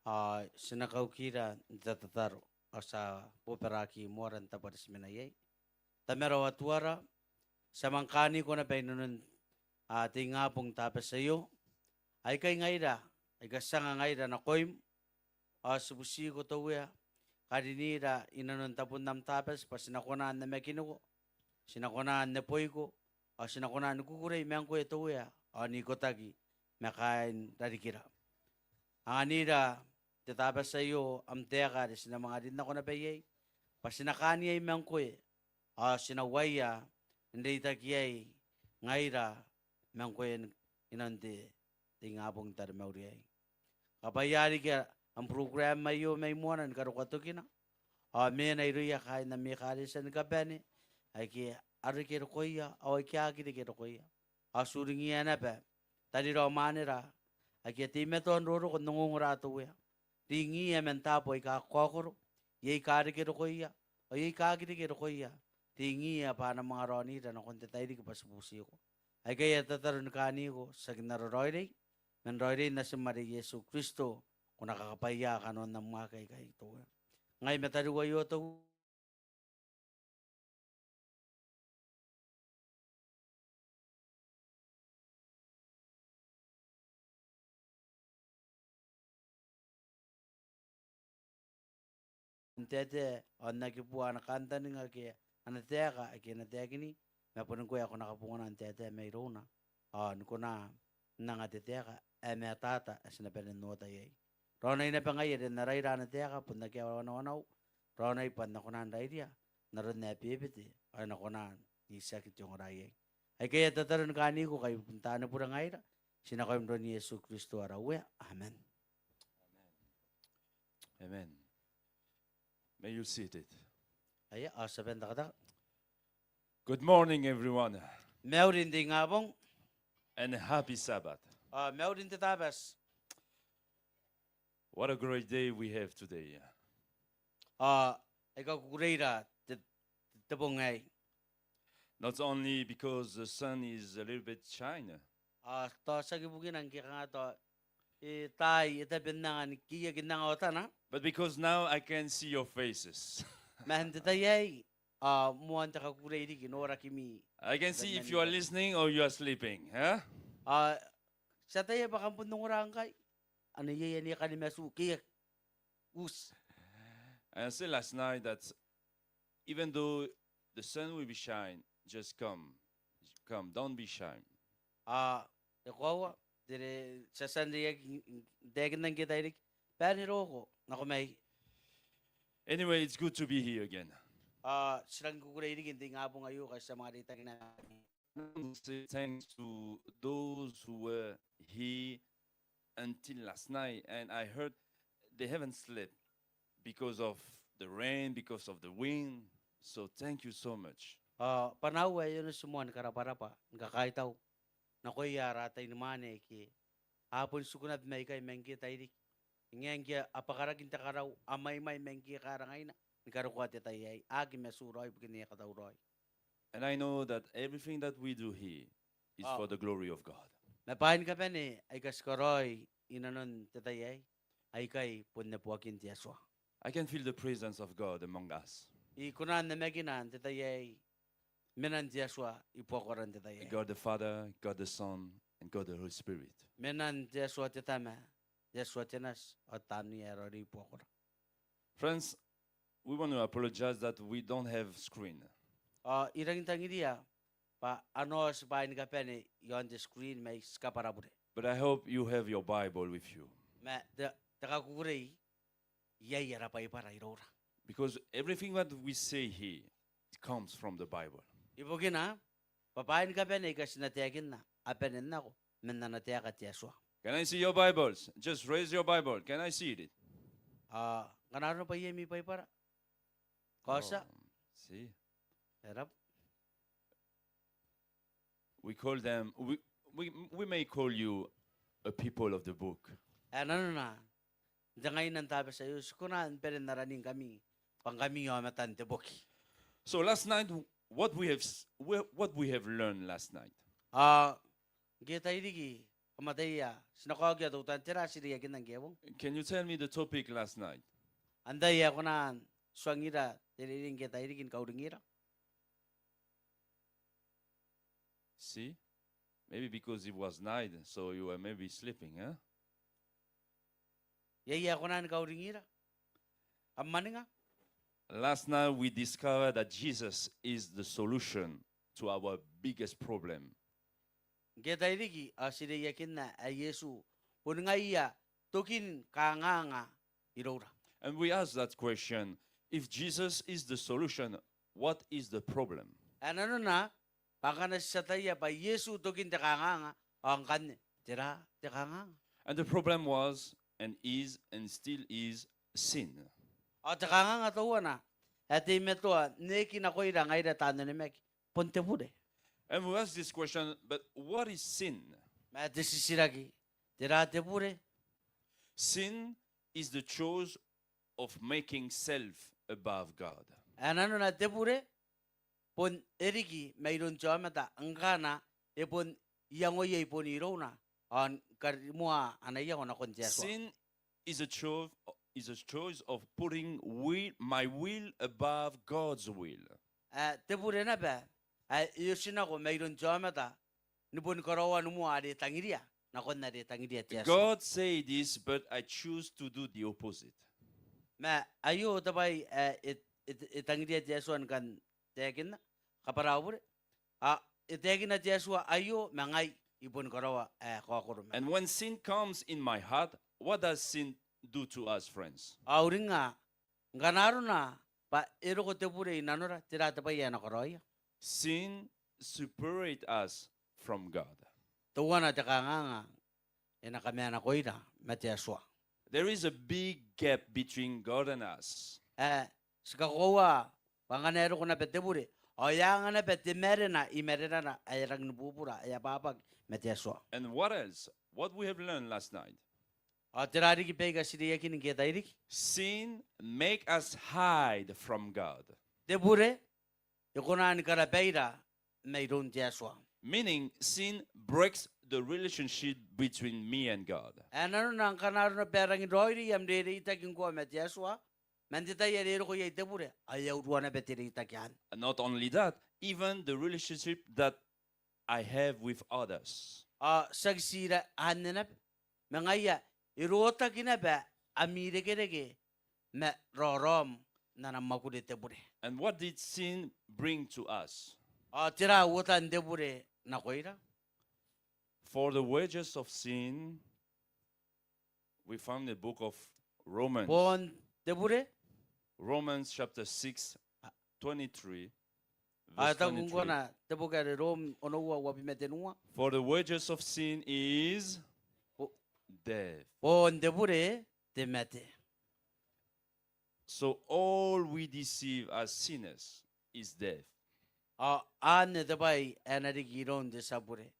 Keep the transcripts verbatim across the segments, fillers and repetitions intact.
Ao ti na kaukira n te tataro, ao ti a bobaraki moa n te tabo are ti mena iai. Tamara ao Atuara, ti a manga kaaniko naba i nanon te ingabong n Tabati aio, aikai ngaira aika ti anga ngaira nakoim, ao ti butiko te Uea, karinira i nanon tabon am Tabati bwa ti na kona n namakiniko, ti na kona n neboiko, ao ti na kona ni kukurei ma ngkoe te Uea, ao n ikotaki ma kaain rarikira. Anganira te Tabati aio am taeka are ti na manga rin nako naba iai, bwa ti na kaania ma ngkoe, ao ti na uaia n reitaki iai ngaira ma ngkoe i nanon te, te ingabong n taromauri aei. Kabwaia riki am program aio mai moana ni karokoa tokina, ao mena irouia kaain am ekaretia ni kabane, aike a reke rokoia ao aike a aki reke rokoia. Ao ti uringiia naba tarira ao mwanera aike a teimatoa n roroko n ongongora te Uea. Ringiia man taabo aika kakaokoro, iai aika a reke rokoia ao iai aika aki reke rokoia. Ringiia bwa a na manga raonira nakon te tairiki bwa ti butiko. Aikai aia tataro ni kaaniko, tiaki n ara raoiroi, ma n raoiroin Natim are Iesu Kristo. Ko na kakabwaia kanoan am waaki aikai te Uea. Ngai ma tariu aio te Uea, n taetae ao n aki bua ana kantaninga ake ana taeka ake e na taekini, ma boni ngkoe ae ko na kabongana n taetae mairouna, ao ni kona n anga te taeka ae matata ae ti na bane n ota iai. Raonai naba ngaia are N na raira ana taeka, bon akea wanawanau, raonai bwa N na kona n rairia n aron ae bebete, ao e na kona n itiaki te ongora iai. Aikai aia tataro ni kaaniko, kai bon taani bure ngaira, ti nakoim n aran Iesu Kristo ara Uea. Amen. Amen. May you seated. Aia, ao ti a bane n takataka. Good morning, everyone. Mauri n te ingabong. And happy Sabbath. Ao mauri n te Tabati. What a great day we have today. Ao aika kukurei ra te, te bong aei. Not only because the sun is a little bit shine. Ao tao tiaki bukina ngke kanga tao e taai, e tabe n anga ni keiaki n anga otana. But because now I can see your faces. Ma n te tai aei, ao moan te kakukurei riki noraki mi. I can see if you are listening or you are sleeping, huh? Ao ti ataia bwa kam bon ongora ngkai. Ane iai ane kani matu, keiaki. Us. And I said last night that even though the sun will be shine, just come. Come, don't be shy. Ao e koaua, te re, ti a tia n reiakinaki n taekinna ngke tairiki bwa e na roko nako mai. Anyway, it's good to be here again. Ao ti rangi ni kukurei riki n te ingabong aio, kai ti a manga reitaki naba. I want to say thanks to those who were here until last night, and I heard they haven't slept because of the rain, because of the wind. So thank you so much. Ao bwa nao ae I onoti moa ni karabwarabwa ni kakaitau nakoia ara tai ni mwaane aike a bon tiku naba mai ikai man ngke tairiki. Ngae ngke a bwakaraki n te karau, a mwaimwai man ngke karangaina ni karokoa te tai aei, a aki matu raoi ibukin aia katauraoi. And I know that everything that we do here is for the glory of God. Ma bwaai ni kabane aika ti karaoi i nanon te tai aei, aikai bon neboakin te Atua. I can feel the presence of God among us. I kona n namakina n te tai aei menan te Atua i buakora n te tai aei. God the Father, God the Son, and God the Holy Spirit. Menan te Atua te Tama, te Atua te Nati, ao Taamnei ae Raoiroi i buakora. Friends, we want to apologize that we don't have screen. Ao I rangi n tangiria bwa a na oti bwaai ni kabane iaon te screen ma I ti kabwara bure. But I hope you have your Bible with you. Ma te, te kakukurei, iai ara Baibara iroura. Because everything that we say here, it comes from the Bible. Ibukina bwa bwaai ni kabane aika ti na taekinna a bane n nako man ana taeka te Atua. Can I see your Bibles? Just raise your Bible. Can I see it? Ao ngkana arona bwa iai ami Baibara, kaotia. Oh, see. E raba. We call them, we, we, we may call you a people of the book. Ae nanona, n te ngaina n Tabati aio ti kona ni bane n araingkami bwa ngkami aomatan te boki. So last night, what we have s-, wha-, what we have learned last night? Ao ngke tairiki, kam ataia, ti na kaokia teutana tera ti reiakinna ngke e bong. Can you tell me the topic last night? Antai ae kona n tuangira te reirei ngke tairiki ni kauringira? See? Maybe because it was night, so you were maybe sleeping, eh? Iai ae kona ni kauringira? Kam mwaninga? Last night we discovered that Jesus is the solution to our biggest problem. Ngke tairiki ao ti reiakinna ae Iesu boni ngaia tokin kanganga iroura. And we ask that question, if Jesus is the solution, what is the problem? Ae nanona bwa ngkana ti ataia bwa Iesu tokin te kanganga, ao ngkanne tera te kanganga? And the problem was, and is, and still is, sin. Ao te kanganga teuana ae teimatoa n eki nakoira ngaira taan onimaki bon te bure. And we ask this question, but what is sin? Ma te titiraki, tera te bure? Sin is the choice of making self above God. Ae nanona te bure bon e riki mairoun te aomata ngkana e bon iangoia i bon irouna ao ni karimoa ana iango nakon te Atua. Sin is a choice, is a choice of putting will, my will above God's will. Ae te bure naba ae e otinako mairoun te aomata ni boni karaoan moa are e tangiria nakon are e tangiria te Atua. God say this, but I choose to do the opposite. Ma aio te bwai ae e, e, e tangiria te Atua ni kan taekinna, kabwara au bure. Ao e taekinna te Atua aio, ma ngai I boni karaoa ae kaokoro ma. And when sin comes in my heart, what does sin do to us, friends? Ao uringnga, ngkana arona bwa e roko te bure i nanora, tera te bwai ae e na karaoia? Sin separate us from God. Teuana te kanganga e na kamanakoira ma te Atua. There is a big gap between God and us. Ae ti kakoaua bwa ngkana e roko naba te bure, ao e anga naba te marena i marenara ae rangi ni bubura, ae abwabwaki ma te Atua. And what else? What we have learned last night? Ao tera riki baika ti reiakin ngke tairiki? Sin make us hide from God. Te bure e kona ni karabaira mairoun te Atua. Meaning, sin breaks the relationship between me and God. Ae nanona ngkana arona bwa e rangi n raoiroi am rereitaki ngkoa ma te Atua, ma n te tai are e roko iai te bure, ao e a urua naba te reitaki anne. And not only that, even the relationship that I have with others. Ao tiaki ti anne naba, ma ngaia e rotaki naba am irekereke ma raoraom n ana mwakuri te bure. And what did sin bring to us? Ao tera uotan te bure nakoira? For the wages of sin, we found the book of Romans. Boon te bure? Romans chapter six, twenty-three, verse twenty-three. Ao e taku ngkoa te boki are Rom onoua uabwi ma tenua. For the wages of sin is death. Boon te bure te mate. So all we deserve as sinners is death. Ao anne te bwai ae na riki iroun te tia bure.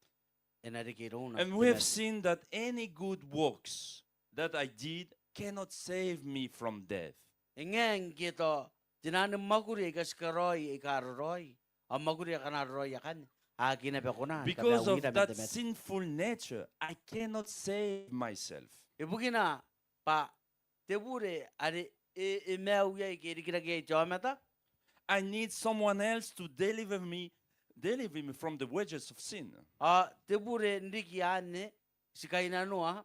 E na riki irouna te mate. And we have seen that any good works that I did cannot save me from death. E ngae ngke tao tinanim mwakuri aika ti karaoi aika raraoi, ao mwakuri akana raraoi akanne, a aki naba kona ni kamauira man te mate. Because of that sinful nature, I cannot save myself. Ibukina bwa te bure are e, e maiu iai ke e rikirake iai te aomata. I need someone else to deliver me, deliver me from the wages of sin. Ao te bure n riki anne ti kainnanoa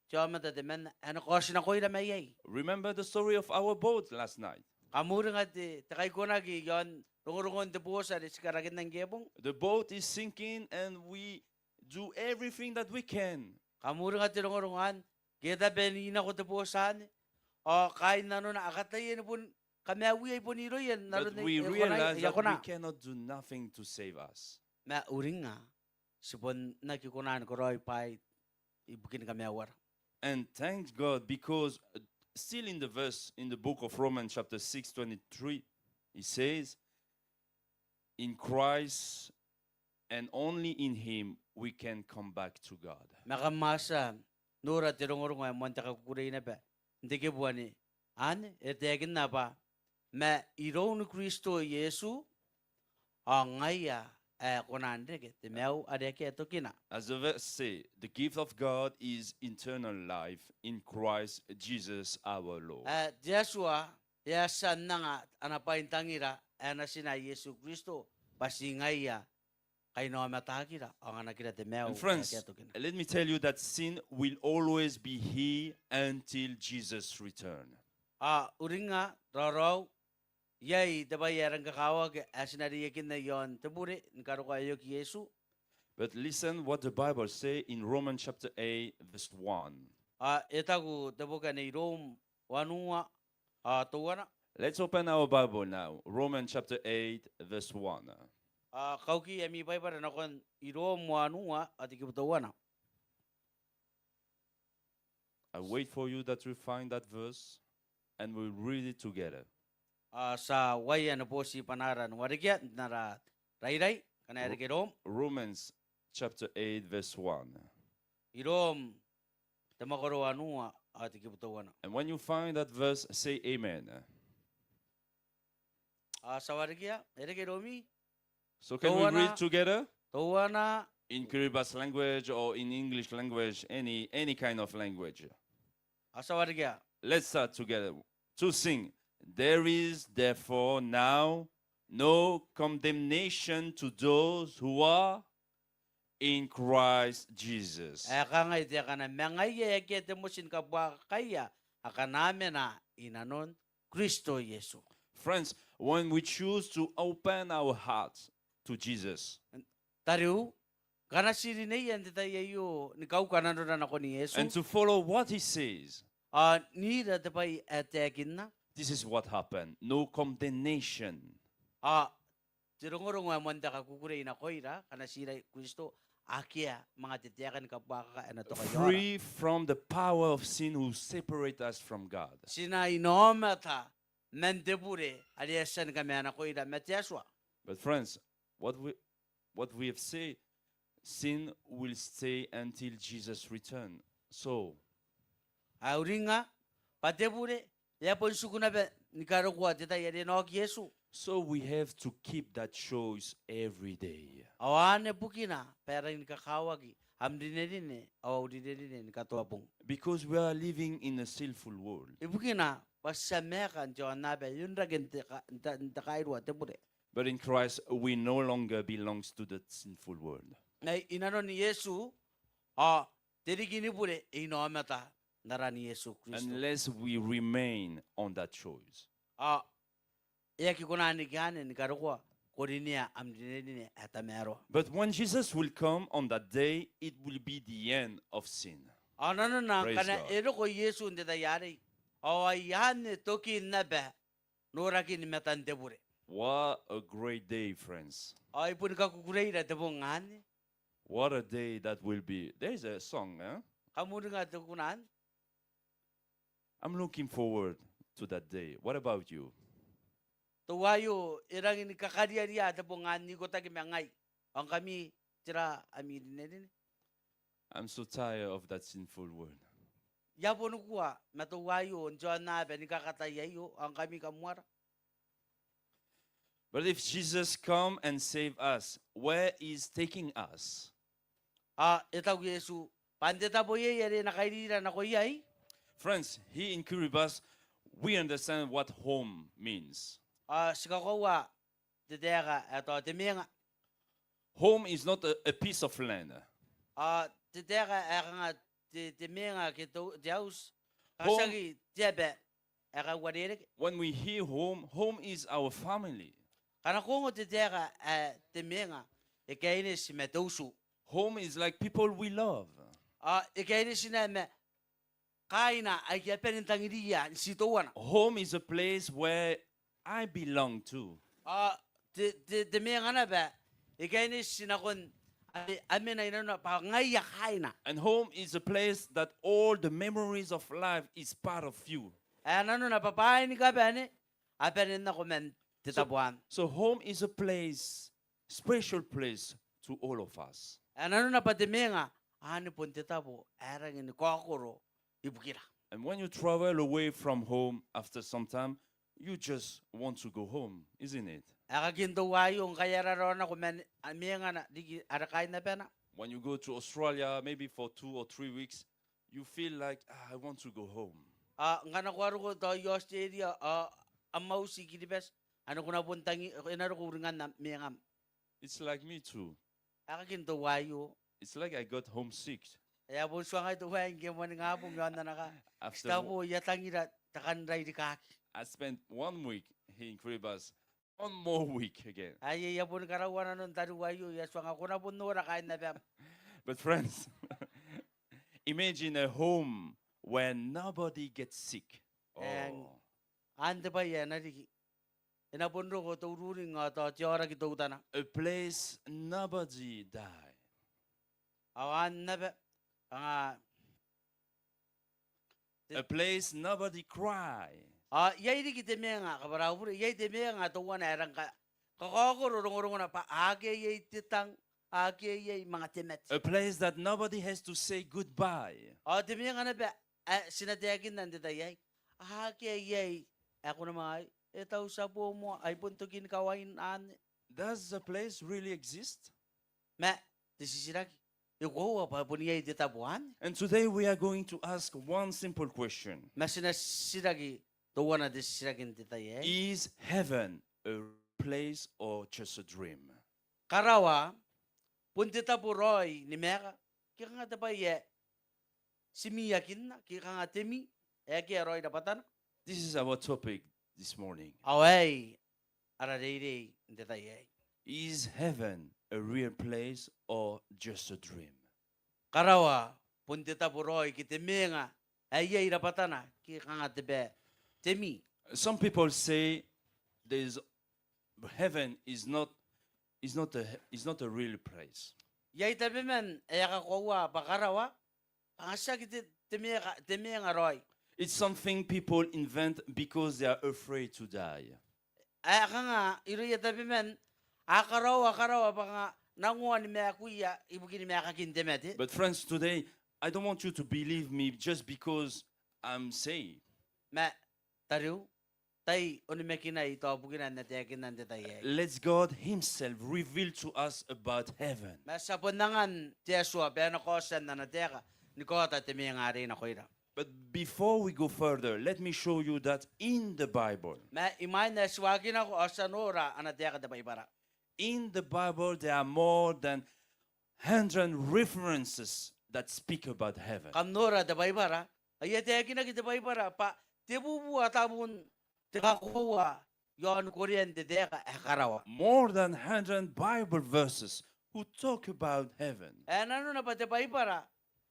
te aomata temanna ae na kaotinakoira mai iai. Remember the story of our boat last night. Kam uringa te, te kaikonaki iaon rongorongon te booti are ti karakinna ngke e bong. The boat is sinking and we do everything that we can. Kam uringa te rongorongo anne, ngke e tabe n inako te booti anne, ao kainnanona a kataia ni bon kamaiuia i bon irouia n aron ae e kona, e a kona. But we realize that we cannot do nothing to save us. Ma uringnga, ti bon aki kona ni karaoi bwaai ibukin kamaiuara. And thank God, because, uh, still in the verse, in the book of Romans chapter six twenty-three, it says, "In Christ and only in him we can come back to God." Ma kam a tia n nora te rongorongo ae moan te kakukurei naba n te kibu anne, anne e taekinna bwa, "Ma iroun Kristo Iesu, ao ngaia ae kona n reke, te maiu are akea tokina. As the verse say, the gift of God is eternal life in Christ Jesus our Lord. Ae te Atua e a tia n anga ana bwaintangira ae natina Iesu Kristo, bwa ti ngaia kainaomataakira ao anganakira te maiu ae akea tokina. And friends, let me tell you that sin will always be here until Jesus return. Ao uringa, raoraou, iai te bwai ae rangi kakawaki ae ti na reiakinna i aon te bure ni karokoa e oki Iesu. But listen what the Bible say in Romans chapter eight, verse one. Ao e taku te boki anne i Rom wanua ao teuana. Let's open our Bible now. Romans chapter eight, verse one. Ao kauki ami Baibara nakon i Rom wanua ao te kibu teuana. I wait for you that you find that verse and we'll read it together. Ao ti a uaia ni boti bwanaara ni warekia n ara rairai, ngkana e reke Rom. Romans chapter eight, verse one. I Rom te mwakoro wanua ao te kibu teuana. And when you find that verse, say amen. Ao ti a warekia, e reke Romi. So can we read together? Teuana. In Kiribati language or in English language, any, any kind of language. Ao ti a warekia. Let's start together to sing. There is therefore now no condemnation to those who are in Christ Jesus. Ae kangai taekana, ma ngaia e akea te moti ni kabuakakaia akana mena i nanon Kristo Iesu. Friends, when we choose to open our hearts to Jesus, tariu, ngkana ti rineia n te tai aio ni kauka nanora nakon Iesu, and to follow what he says, ao n ira te bwai ae taekinna, this is what happened. No condemnation. Ao te rongorongo ae moan te kakukurei nakoira ngkana ti ira Kristo, akea manga te taeka ni kabuakaka ae na toka i aora. Free from the power of sin who separate us from God. Ti na inaomata man te bure are e a tia ni kamanakoira ma te Atua. But friends, what we, what we have said, sin will stay until Jesus return. So, a uringa bwa te bure e a bon tiku naba ni karokoa te tai are e na oki Iesu. So we have to keep that choice every day. Ao anne bukina bwa e rangi ni kakawaki am rinerine ao au rinerine ni katoa bong. Because we are living in a sinful world. Ibukina bwa ti a maeka n te aonnaba ae onrake n te ka-, n te, n te kairua te bure. But in Christ, we no longer belongs to the sinful world. Ma i nanon Iesu, ao te riki ni bure e inaomata n aran Iesu Kristo. Unless we remain on that choice. Ao e aki kona n riki anne ni karokoa ko rinea am rinerine ae tamaroa. But when Jesus will come on that day, it will be the end of sin. Ao nanona ngkana e roko Iesu n te tai arei, ao ai anne tokin naba norakin matan te bure. What a great day, friends. Ao e boni kakukureira te bong anne. What a day that will be. There is a song, eh? Kam uringa te kuna anne? I'm looking forward to that day. What about you? Teuaio e rangi ni kakariaria te bong anne n ikotaki ma ngai. Ao ngkami, tera ami rinerine? I'm so tired of that sinful world. I a bon kua ma teuaio n te aonnaba ni kakatai aio, ao ngkami kam uara? But if Jesus come and save us, where is taking us? Ao e taku Iesu bwa n te tabo iai are e na kairira nako iai? Friends, here in Kiribati, we understand what home means. Ao ti kakoaua te taeka ae tao te mwenga. Home is not a, a piece of land. Ao te taeka ae kanga te, te mwenga ke te, te auti. Ao tiaki te aba ae kauarereke. When we hear home, home is our family. Ngkana ko ongo te taeka ae te mwenga, e kaineti ma te utu. Home is like people we love. Ao e kaineti naba ma kaaina aike a bane n tangiriia n ti teuana. Home is a place where I belong to. Ao te, te, te mwenga naba e kaineti nakon ae a mena i nanona bwa ngaia kaaina. And home is a place that all the memories of life is part of you. Ae nanona bwa bwaai ni kabane a bane n nako man te tabo anne. So home is a place, special place to all of us. Ae nanona bwa te mwenga anne bon te tabo ae rangi ni kaokoro ibukira. And when you travel away from home after some time, you just want to go home, isn't it? Aekakin teuaio ngkai e a raraonako man mengana riki are kaain abana. When you go to Australia, maybe for two or three weeks, you feel like, "Ah, I want to go home." Ao ngkana ko a roko tao i Aotiteria ao am auti i Kiribati, ane ko na bon tangi, e na roko uringan mengam. It's like me too. Aekakin teuaio. It's like I got homesick. E a bon tuangai teuaei ngke moaningabong i aon ana kaa. After Gustavo, I a tangira te kan rairikaki. I spent one week here in Kiribati. One more week again. Ae I a bon karaua nanon tariu aio, I a tuanga ko na bon nora kaain abam. But friends, imagine a home where nobody gets sick. Eng, oh, aan te bwai ae na riki. E na bon roko te ururing ao tao te aoraki teutana. A place nobody die. Ao aan naba, kanga te- A place nobody cry. Ao iai riki te mwenga, kabwara au bure, iai te mwenga teuana ae rang ka- kakaokoro rongorongona bwa akea iai te tang, akea iai manga te mate. A place that nobody has to say goodbye. Ao te mwenga naba ae ti na taekinna n te tai aei, akea iai ae ko na manga, e tau tia bo moa, ai bon tokin kawain anne. Does the place really exist? Ma te titiraki, e koaua bwa bon iai te tabo anne? And today we are going to ask one simple question. Ma ti na titiraki teuana te titiraki n te tai aei. Is heaven a place or just a dream? Karawa bon te tabo raoi ni maeka, ke kanga te bwai ae ti miakinna, ke kanga te mii ae akea raoi rabwatana? This is our topic this morning. Ao aei ara reirei n te tai aei. Is heaven a real place or just a dream? Karawa bon te tabo raoi ke te mwenga ae iai rabwatana, ke kanga te bwai, te mii? Some people say there is, heaven is not, is not a, is not a real place. Iai tabeman ae a kakoaua bwa karawa kanga tiaki te, te mwenga, te mwenga raoi. It's something people invent because they are afraid to die. Ae kanga irouia tabeman a karaoa, karaoa bwa kanga nangoa ni maakuia ibukin maakakin te mate. But friends, today, I don't want you to believe me just because I'm saying. Ma tariu, tai onimakinai tao bukina N na taekinna n te tai aei. Let God himself reveal to us about heaven. Ma ti a bon angan te Atua bwa e na kaotia n ana taeka ni kaota te mwenga arei nakoira. But before we go further, let me show you that in the Bible. Ma imwain ae ti waaki nako ao ti a nora ana taeka te Baibara. In the Bible, there are more than hundred references that speak about heaven. Kam nora te Baibara, ao e a taekinaki te Baibara bwa tebubua tabun te kakoaua iaon korean te taeka ae karawa. More than hundred Bible verses who talk about heaven. Ae nanona bwa te Baibara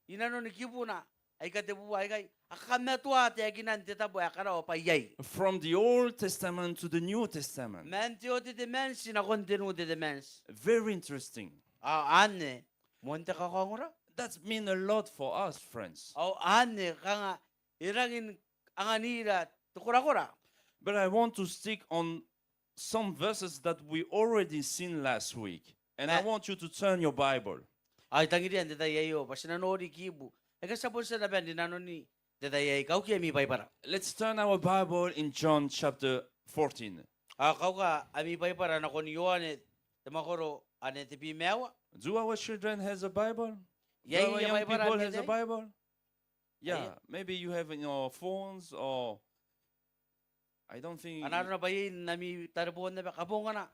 i nanoni kibuna aika tebubua aikai a kamatoa taekinan te tabo ae karawa bwa iai. From the Old Testament to the New Testament. Man te Old Testament nakon te New Testament. Very interesting. Ao anne moan te kakaongora. That mean a lot for us, friends. Ao anne kanga e rangi n anganira te korakora. But I want to stick on some verses that we already seen last week. And I want you to turn your Bible. Ao I tangiria n te tai aio bwa ti na nori kibu aika ti a bon tia naba n rinanoni n te tai aei. Kauki ami Baibara. Let's turn our Bible in John chapter fourteen. Ao kauka ami Baibara nakon Ioane te mwakoro ane tebwi ma aua. Do our children has a Bible? Iai am Baibara n te tai aei? Yeah, maybe you have in your phones or I don't think. Ana arona bwa iai n ami tareboon naba, kabongana.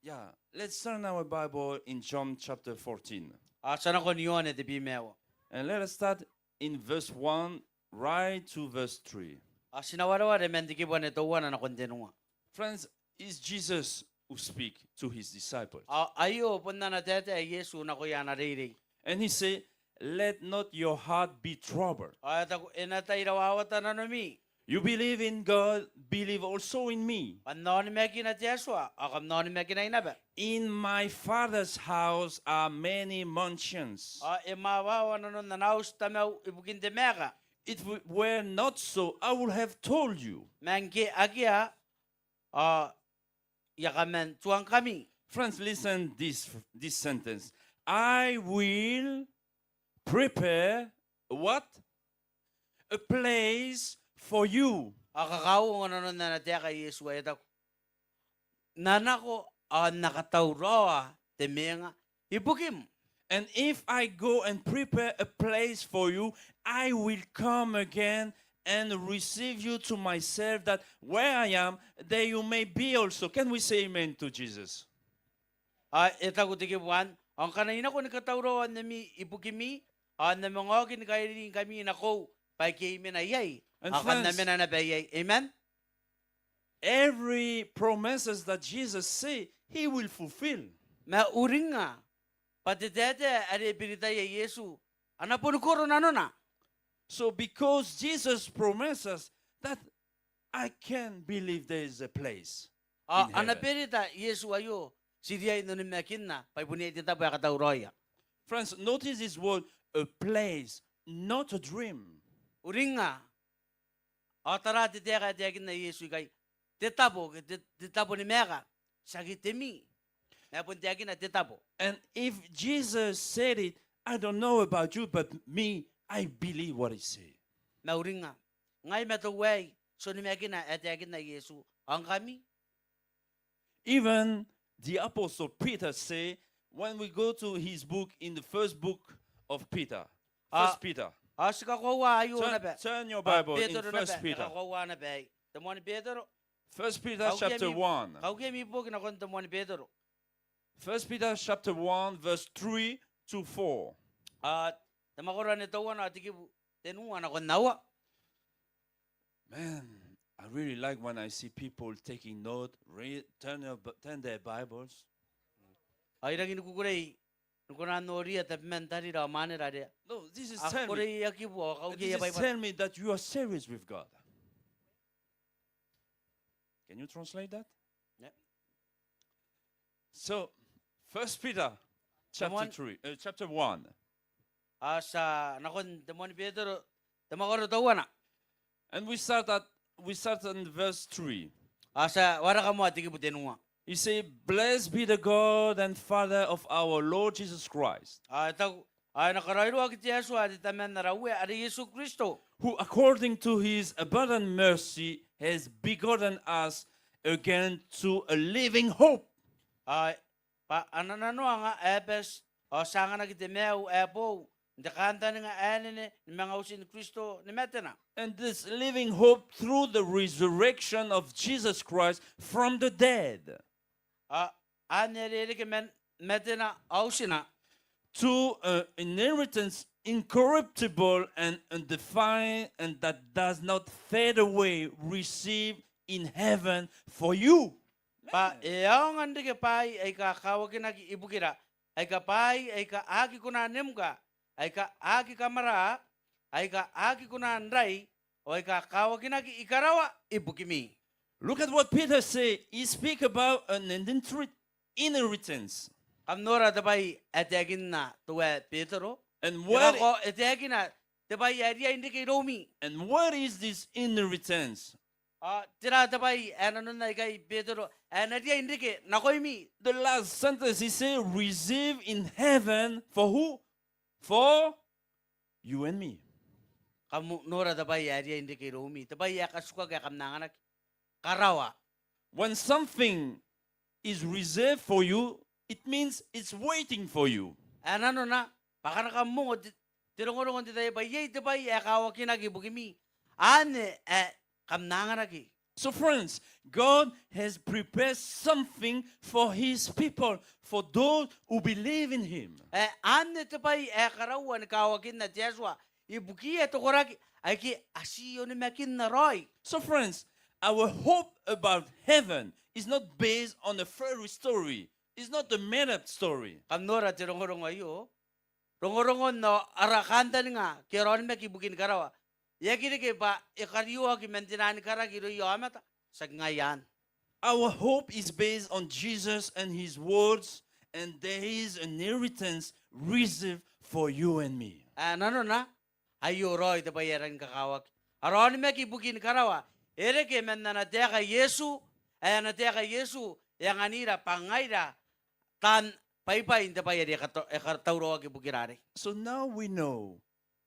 Yeah, let's turn our Bible in John chapter fourteen. Ao ti a nakon Ioane tebwi ma aua. And let us start in verse one right to verse three. Ao ti na wareware man te kibu ane teuana nakon tenua. Friends, is Jesus who speak to his disciples. Ao aio bon ana taetae Iesu nakoia ana reirei. And he say, "Let not your heart be troubled." Ao e taku, e na tai rawawata nanomi. You believe in God, believe also in me. Kam na onimakina te Atua, ao kam na onimakinai naba. In my Father's house are many mansions. Ao e mwawawa nanon ana auti Tamau ibukin te maeka. If it were not so, I would have told you. Ma ngke akea, ao I a kaman tuangkami. Friends, listen this, this sentence. I will prepare what? A place for you. Ao kakauongo nanon ana taeka Iesu ae e taku, N na nako ao N na katauraoa te mwenga ibukim. And if I go and prepare a place for you, I will come again and receive you to myself, that where I am, there you may be also. Can we say amen to Jesus? Ao e taku te kibu anne, ao ngkana I nako ni katauraoa ami ibukimi, ao N na manga oki ni kairiringkami nakoiu, bwa ike I mena iai, ao kam na mena naba iai. Amen? Every promises that Jesus say, he will fulfill. Ma uringnga bwa te taetae are e biritaia Iesu, a na boni koro nanona. So because Jesus promises that, I can believe there is a place in heaven. A na berita Iesu aio, ti riai n onimakinna bwa e bon iai te tabo ae katauraoia. Friends, notice this word, a place, not a dream. Uringnga, ao tara te taeka ae taekinna Iesu ikai, te tabo, te, te tabo ni maeka, tiaki te mii. Ma e bon taekina te tabo. And if Jesus said it, I don't know about you, but me, I believe what he said. Ma uringnga, ngai ma teuaei, ti onimakina ae taekinna Iesu, ao ngkami? Even the apostle Peter say, when we go to his book in the first book of Peter, First Peter. Ao ti kakoaua aio naba. Turn your Bible in First Peter. Ao Betero naba, kakoaua naba aei. Te moani Betero. First Peter chapter one. Kaukia ami boki nakon te moani Betero. First Peter chapter one, verse three to four. Ao te mwakoro anne teuana, ao te kibu tenua nakon aua. Man, I really like when I see people taking note, read, turn their, turn their Bibles. Ao I rangi ni kukurei ni kona n noria tabeman tarira ao mwanera are a kukurei aia kibu ao kaukia aia Baibara. No, this is tell me, this is tell me that you are serious with God. Can you translate that? Yeah. So, First Peter chapter three, uh, chapter one. Ao ti a nakon te moani Betero, te mwakoro teuana. And we start at, we start in verse three. Ao ti a wareka moa te kibu tenua. He say, "Blessed be the God and Father of our Lord Jesus Christ." Ao e taku, ao e na karaoiroaki te Atua are Taman ara Uea, are Iesu Kristo. "Who according to his abundant mercy has begotten us again to a living hope." Ao bwa ana nanoanga ae bati, ao ti anganaki te maiu ae boou, n te kantaninga ae nene ni manga utin Kristo ni matena. And this living hope through the resurrection of Jesus Christ from the dead. Ao anne are e reke man matena ao utina. To an inheritance incorruptible and undefiled, and that does not fade away, received in heaven for you. Bwa e aonga n reke bwaai aika kawakinaki ibukira, aika bwaai aika aki kona n emka, aika aki kamwara, aika aki kona n rai, ao aika kawakinaki i karawa ibukimi. Look at what Peter say. He speak about an inherit-, inheritance. Kam nora te bwai ae taekinna teuae Betero. And what e taekina te bwai ae riai n reke iroumi. And what is this inheritance? Ao tera te bwai ae nanona ikai Betero ae na riai n reke nakoimi? The last sentence he say, "Receive in heaven for who?" For you and me. Kam nora te bwai ae riai n reke iroumi, te bwai ae katukaki ae kam na anganaki. Karawa. When something is reserved for you, it means it's waiting for you. Ae nanona, bwa ngkana kam ongo te, te rongorongo n te tai aei bwa iai te bwai ae kawakinaki ibukimi, anne ae kam na anganaki. So friends, God has prepared something for his people, for those who believe in him. Ae anne te bwai ae karaua ni kawakinna te Atua ibukiia te koraki aike a tii onimakinna raoi. So friends, our hope about heaven is not based on a fairy story. It's not a made-up story. Kam nora te rongorongo aio. Rongorongon ara kantaninga ke ara onimaki ibukin karawa e aki reke bwa e karioaki man te naan karaki irouia aomata, tiaki ngaia anne. Our hope is based on Jesus and his words, and there is an inheritance reserved for you and me. Ae nanona, aio raoi te bwai ae rangi ni kakawaki. Ara onimaki ibukin karawa e reke man ana taeka Iesu, ae ana taeka Iesu e anganira bwa ngaira taan bwaibwai n te bwai are e kata-, e katauraoaki ibukira arei. So now we know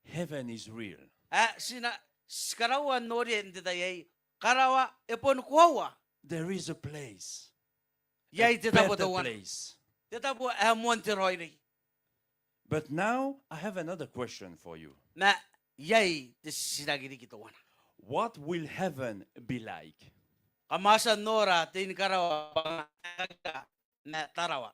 heaven is real. Ae ti na, ti karaua n noria n te tai aei, karawa e boni koaua. There is a place. Iai te tabo teuana. Te tabo ae moan te raoiroi. But now I have another question for you. Ma iai te titiraki riki teuana. What will heaven be like? Kam a tia n nora te inikarawa bwa e na aekakira ma tarawa.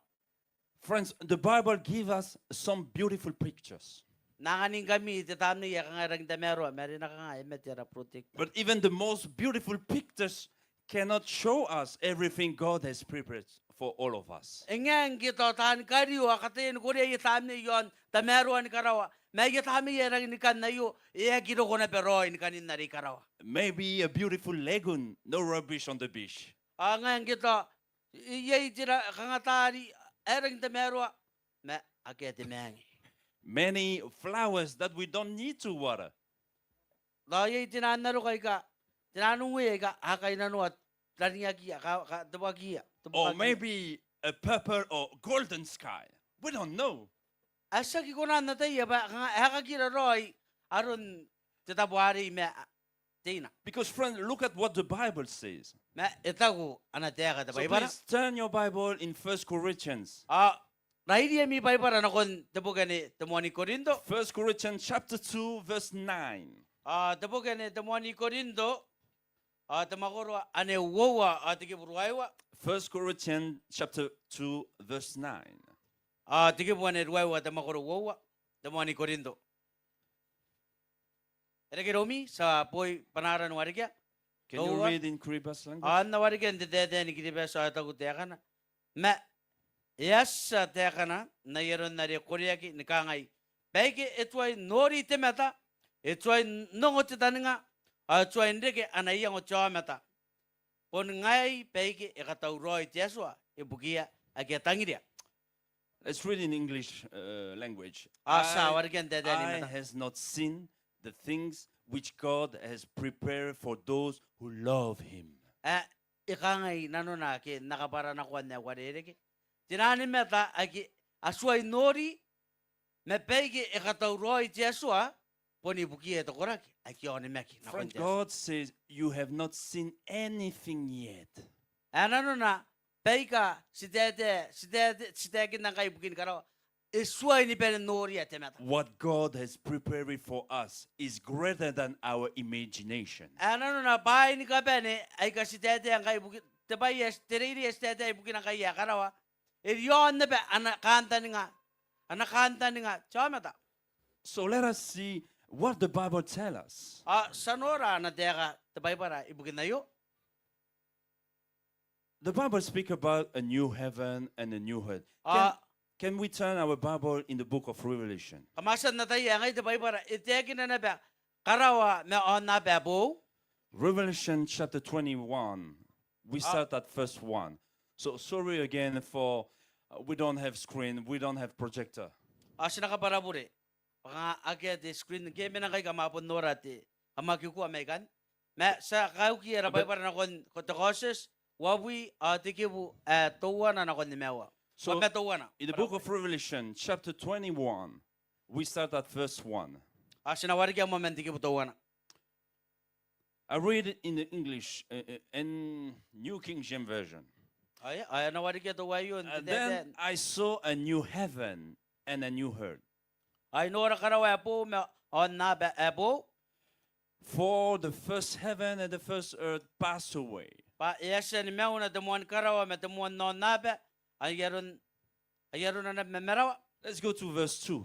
Friends, the Bible gives us some beautiful pictures. N na anganingkami te tamnei ae kanga e rangi n tamaroa, ma are e na kanga e mate ara projector. But even the most beautiful pictures cannot show us everything God has prepared for all of us. E ngae ngke tao taani kario a kataia ni korea aia tamnei i aon tamaroa ni karawa, ma aia tamnei ae rangi ni kan aio e aki roko naba raoi ni kanin are i karawa. Maybe a beautiful lagoon, no rubbish on the beach. Ao ngae ngke tao iai te ra-, kanga taari ae rangi n tamaroa, ma akea te maange. Many flowers that we don't need to water. Tao iai te naan aroka aika, te naan uea aika a kainnanoa, rangiakiia, ka, ka, teboakiia, teboakiia. Or maybe a purple or golden sky. We don't know. Ae ti aki kona n ataia bwa kanga aekakira raoi aron te tabo arei ma teina. Because, friend, look at what the Bible says. Ma e taku ana taeka te Baibara. So please turn your Bible in First Corinthians. Ao rairi ami Baibara nakon te boki anne te moani Korinto. First Corinthians chapter two, verse nine. Ao te boki anne te moani Korinto, ao te mwakoro ane uoua, ao te kibu ruaiwa. First Corinthians chapter two, verse nine. Ao te kibu ane ruaiwa, te mwakoro uoua, te moani Korinto. E reke iroumi, ti a boi bwa N na ara ni warekia. Can you read in Kiribati language? Ao N na warekia n te taetae ni Kiribati, ao e taku taekana. Ma e a tia taekana n ai aron are koreaki ni kangai: Baike e tuai n nori te mata, e tuai n ongo te taninga, ao e tuai n reke ana iango te aomata, bon ngaai baike e katauraoi te Atua ibukiia ake a tangiria. Let's read in English, uh, language. Ao ti a warekia n te taetae ni mata. Eye has not seen the things which God has prepared for those who love him. Ae e kangai nanona ake N na kabwaranakoa n ae uarereke. Te naan mata ake a tuai n nori, ma baike e katauraoi te Atua, bon ibukiia te koraki ae onimakina nakon te Atua. Friend, God says, "You have not seen anything yet." Ae nanona, baika ti taetae, ti taetae, ti taekinna ngkai ibukin karawa, e tuai ni bane n noria te mata. What God has prepared for us is greater than our imagination. Ae nanona, bwaai ni kabane aika ti taetae ngkai ibukin, te bwai ae, te reirei ae ti taetae ibukina ngkai ae karawa, e riaon naba ana kantaninga, ana kantaninga te aomata. So let us see what the Bible tell us. Ao ti a nora ana taeka te Baibara ibukin aio. The Bible speak about a new heaven and a new earth. Can, can we turn our Bible in the book of Revelation? Kam a tia n ataia ae ngai te Baibara e taekina naba karawa ma aonnaba ae boou. Revelation chapter twenty-one. We start at verse one. So sorry again for, uh, we don't have screen, we don't have projector. Ao ti na kabwara bure. Bwa kanga akea te screen, ngke e mena ngkai kam a bon nora te, kam aki kua mai ikanne. Ma ti a kauki ara Baibara nakon te Kaotioti uabwi ao te kibu ae teuana nakon nimaua. So, ma teuana. In the book of Revelation, chapter twenty-one, we start at verse one. Ao ti na warekia moa man te kibu teuana. I read it in the English, uh, uh, in New King James Version. Ao e, ao e na warekia teuaio n te taetae. And then I saw a new heaven and a new earth. Ao I nora karawa ae boou ma aonnaba ae boou. For the first heaven and the first earth passed away. Bwa e a tia ni mauna te moani karawa ma te moan aonnaba, ai aron, ai arona naba ma marawa. Let's go to verse two.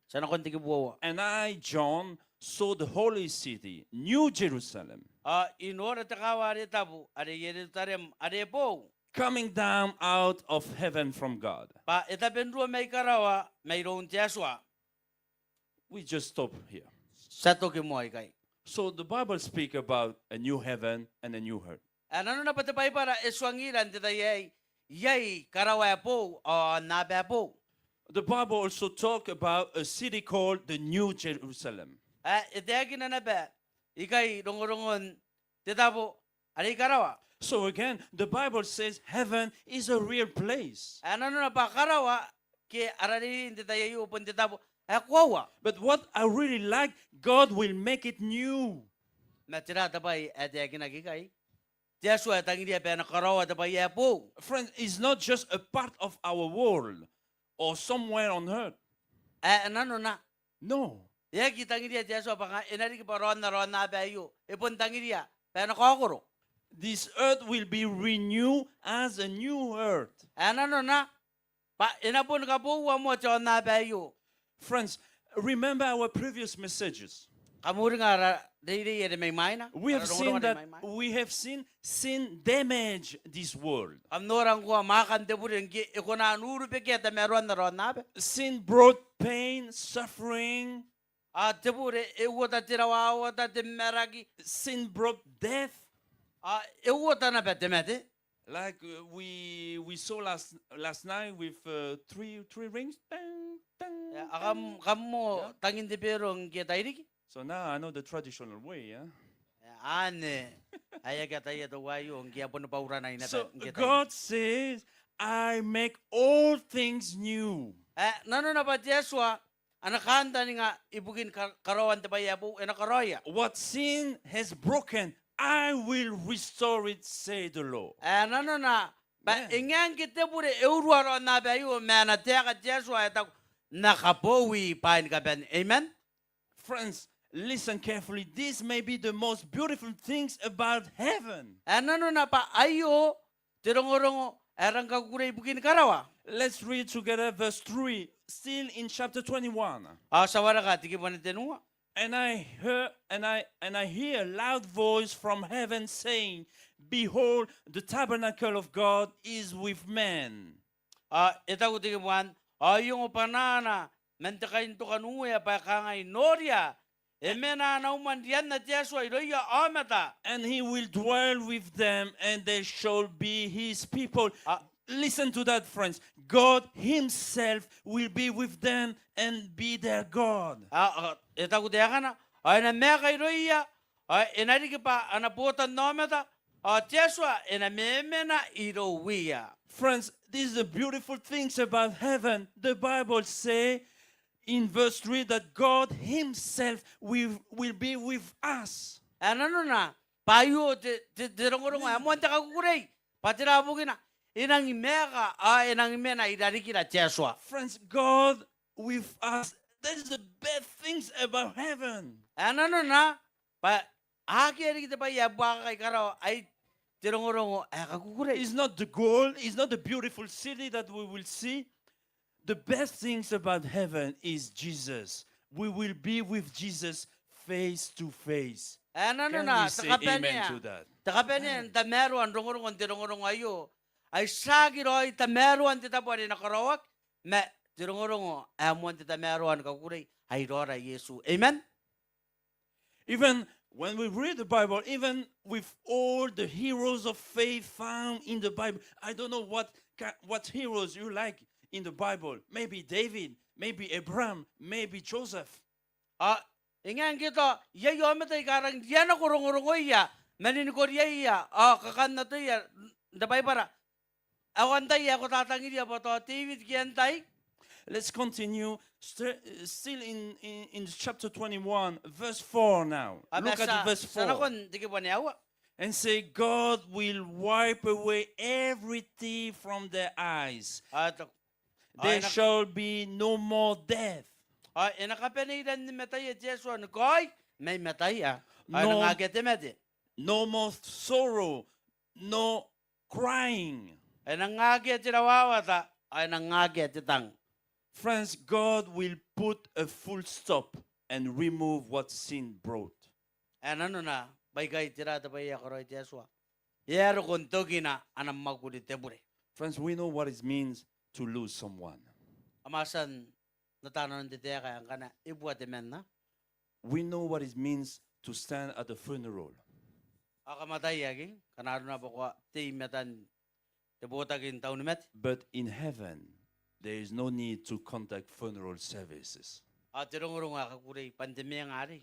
Ti a nakon te kibu uoua. And I, John, saw the holy city, New Jerusalem. Ao I nora te kaawa are tabu, are Ierutarem are boou. Coming down out of heaven from God. Bwa e tabe n ruo mai karawa, mairoun te Atua. We just stop here. Ti a toki moa ikai. So the Bible speak about a new heaven and a new earth. Ae nanona bwa te Baibara e tuangira n te tai aei, iai karawa ae boou ao aonnaba ae boou. The Bible also talk about a city called the New Jerusalem. Ae e taekina naba ikai rongorongon te tabo are i karawa. So again, the Bible says heaven is a real place. Ae nanona bwa karawa ke ara reirei n te tai aio bon te tabo ae koaua. But what I really like, God will make it new. Ma tera te bwai ae taekinaki ikai? te Atua e tangiria bwa e na karaoa te bwai ae boou. Friends, it's not just a part of our world or somewhere on earth. Ae nanona. No. E aki tangiria te Atua bwa kanga e na riki bwa raona raon aaba aio. E bon tangiria bwa e na kaokoro. This earth will be renewed as a new earth. Ae nanona. Bwa e na boni kaboua moa te aonnaba aio. Friends, remember our previous messages. Kam uringa ara reirei are mai mwaina. We have seen that, we have seen sin damage this world. Kam nora ngkoa mwaakan te bure ngke e kona n urubekea tamaroan ara aonnaba. Sin brought pain, suffering. Ao te bure e uota te rawawata, te maraki. Sin brought death. Ao e uota naba te mate. Like, uh, we, we saw last, last night with, uh, three, three rings. Tang, tang, tang. Kam, kam moa tangin te bero ngke tairiki. So now I know the traditional way, eh? Anne, ae aki ataia teuaio ngke a boni bwaurana naba ngke tairiki. So God says, "I make all things new." Ae nanona bwa te Atua a na kantaninga ibukin ka-, karaoan te bwai ae boou, e na karaoia. What sin has broken, I will restore it, say the Lord. Ae nanona bwa e ngae ngke te bure e urua ara aonnaba aio, ma e na taeka te Atua ae taku, N na kaboui bwaai ni kabane. Amen? Friends, listen carefully. This may be the most beautiful things about heaven. Ae nanona bwa aio te rongorongo ae rang kakukurei ibukin karawa. Let's read together verse three, still in chapter twenty-one. Ao ti a wareka te kibu ae tenua. And I hear, and I, and I hear a loud voice from heaven saying, "Behold, the tabernacle of God is with men." Ao e taku te kibu ae, ao I ongo bwanaana man te kaintokanuea bwa e kangai, Noria, e mena ana umwa n rianna te Atua irouia aomata. And he will dwell with them, and they shall be his people. Ao listen to that, friends. God himself will be with them and be their God. Ao, ao e taku taekana, ao e na maeka irouia, ao e na riki bwa ana botannaomata, ao te Atua e na memena irouia. Friends, this is the beautiful things about heaven. The Bible say in verse three that God himself will, will be with us. Ae nanona bwa aio te, te, te rongorongo ae moan te kakukurei. Bwa tera bukina? E nangi maeka, ao e nangi mena irarikira te Atua. Friends, God with us. That is the best things about heaven. Ae nanona bwa akea riki te bwai ae buakaka i karawa, ai te rongorongo ae kakukurei. It's not the gold, it's not the beautiful city that we will see. The best things about heaven is Jesus. We will be with Jesus face to face. Ae nanona, can we say amen to that? Te kabanea n tamaroa n rongorongon te rongorongo aio, ai tiaki raoi tamaroan te tabo are e na karaoaki, ma te rongorongo ae moan te tamaroa ni kakukurei, ai raora Iesu. Amen? Even when we read the Bible, even with all the heroes of faith found in the Bible, I don't know what ki-, what heroes you like in the Bible. Maybe David, maybe Abraham, maybe Joseph. Ao e ngae ngke tao iai aomata aika rangi n rianako rongorongoia ma ni nikoriaia ao kakanatoia n te Baibara. Ao antai ae ko tatangiria bwa tao David ke antai? Let's continue. St-, still in, in, in chapter twenty-one, verse four now. Look at verse four. Ao ti a nakon te kibu ae aua. And say, "God will wipe away every tear from their eyes. Ao e taku, there shall be no more death." Ao e na kabanei ranni mataia te Atua ni kaoi mai mataia. Ao e nang akea te mate. No more sorrow, no crying. E nang akea te rawawata, ao e nang akea te tang. Friends, God will put a full stop and remove what sin brought. Ae nanona, baikai tera te bwai ae karaoi te Atua? E a roko n tokina ana mwakuri te bure. Friends, we know what it means to lose someone. Kam a tia n ata nanon te taeka ae ngkana e bua temanna. We know what it means to stand at a funeral. Ao kam ataia ke, ngkana arona bwa ko a tei i matan te botaki n taunimate. But in heaven, there is no need to conduct funeral services. Ao te rongorongo ae kakukurei bwa n te mwenga arei,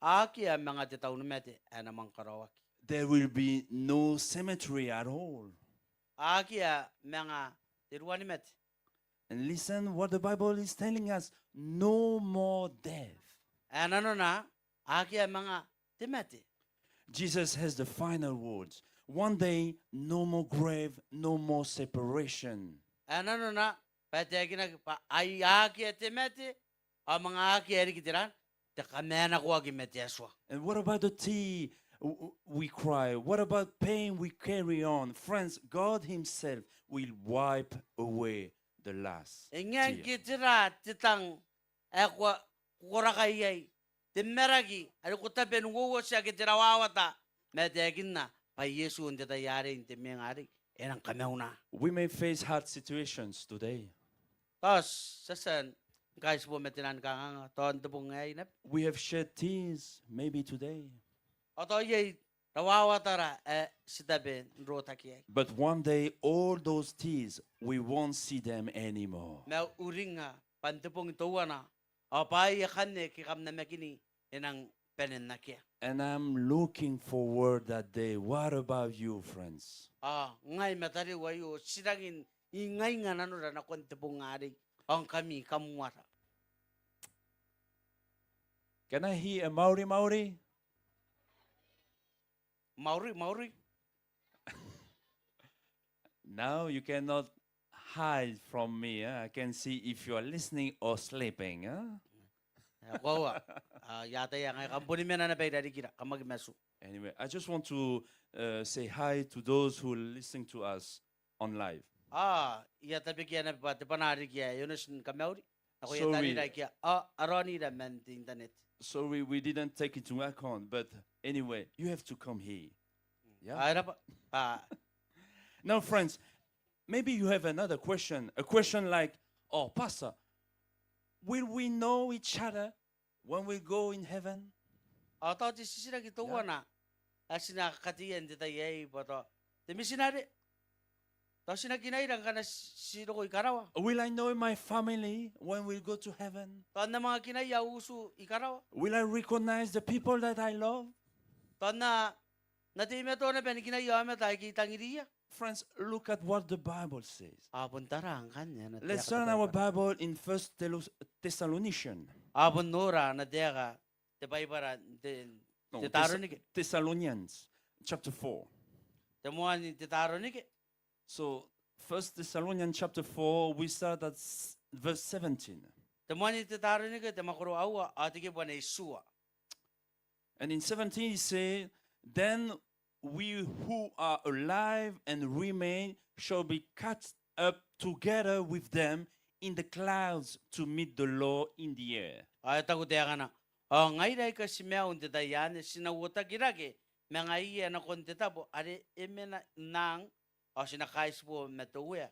akea manga te taunimate ae na manga karaoaki. There will be no cemetery at all. Akea manga te ruanimate. And listen what the Bible is telling us. No more death. Ae nanona, akea manga te mate. Jesus has the final words. One day, no more grave, no more separation. Ae nanona bwa e taekinaki bwa ai akea te mate, ao manga akea riki te ran, te kamaenakoaki ma te Atua. And what about the tear w-, w-, we cry? What about pain we carry on? Friends, God himself will wipe away the last tear. E ngae ngke tera te tang ae ko, ko koraki iai, te maraki are ko tabe n uouotia ke te rawawata, ma e taekinna bwa Iesu n te tai arei, n te mwenga arei, e nang kamauna. We may face hard situations today. Tao ti a tia ni kaitibo ma te nang kanganga tao n te bong aei naba. We have shed tears maybe today. Ao tao iai rawawatara ae ti tabe n rotaki iai. But one day all those tears, we won't see them anymore. Ma uringnga bwa n te bong teuana, ao bwaai akanne ke kam namakini e nang bane n akea. And I'm looking forward that day. What about you, friends? Ao ngai ma tariu aio, ti rangi n ingainga nanora nakon te bong arei. Ao ngkami, kam uara? Can I hear a mauri mauri? Mauri, mauri. Now you cannot hide from me, eh? I can see if you are listening or sleeping, eh? E koaua. A, I ataia ngai kam boni mena naba i rarikira, kam aki matu. Anyway, I just want to, uh, say hi to those who are listening to us on live. A, I a tabekia naba bwa te bwanaa riki ae e onoti ni kamauri nakoia tarira aika a, a raonira man te internet. Sorry, we didn't take into account, but anyway, you have to come here. Yeah? A, e raba. A. Now, friends, maybe you have another question, a question like, "Oh, Pastor, will we know each other when we go in heaven?" Ao tao te titiraki teuana ae ti na kateia n te tai aei bwa tao te mitinare, tao ti na kinaira ngkana ti, ti roko i karawa? Will I know my family when we go to heaven? Tao N na manga kinaia au utu i karawa? Will I recognize the people that I love? Tao N na, N na teimatoa naba ni kinaia aomata aike I tangiriia? Friends, look at what the Bible says. A, bon tara ngkanne ana taeka te Baibara. Let's turn our Bible in First Thelo-, Thessalonians. A, bon nora ana taeka te Baibara n te, no, te Thess-, Taronike. Thessalonians chapter four. Te moan Tetaronike. So, First Thessalonians chapter four, we start at s-, verse seventeen. Te moan Tetaronike, te mwakoro aua, ao te kibu ae itiua. And in seventeen he said, "Then we who are alive and remain shall be caught up together with them in the clouds to meet the Lord in the air." Ao e taku taekana, "Ao ngaira aika ti maiu n te tai anne, ti na uotaki rake ma ngaiia nakon te tabo are e mena n ang, ao ti na kaitibo ma te Uea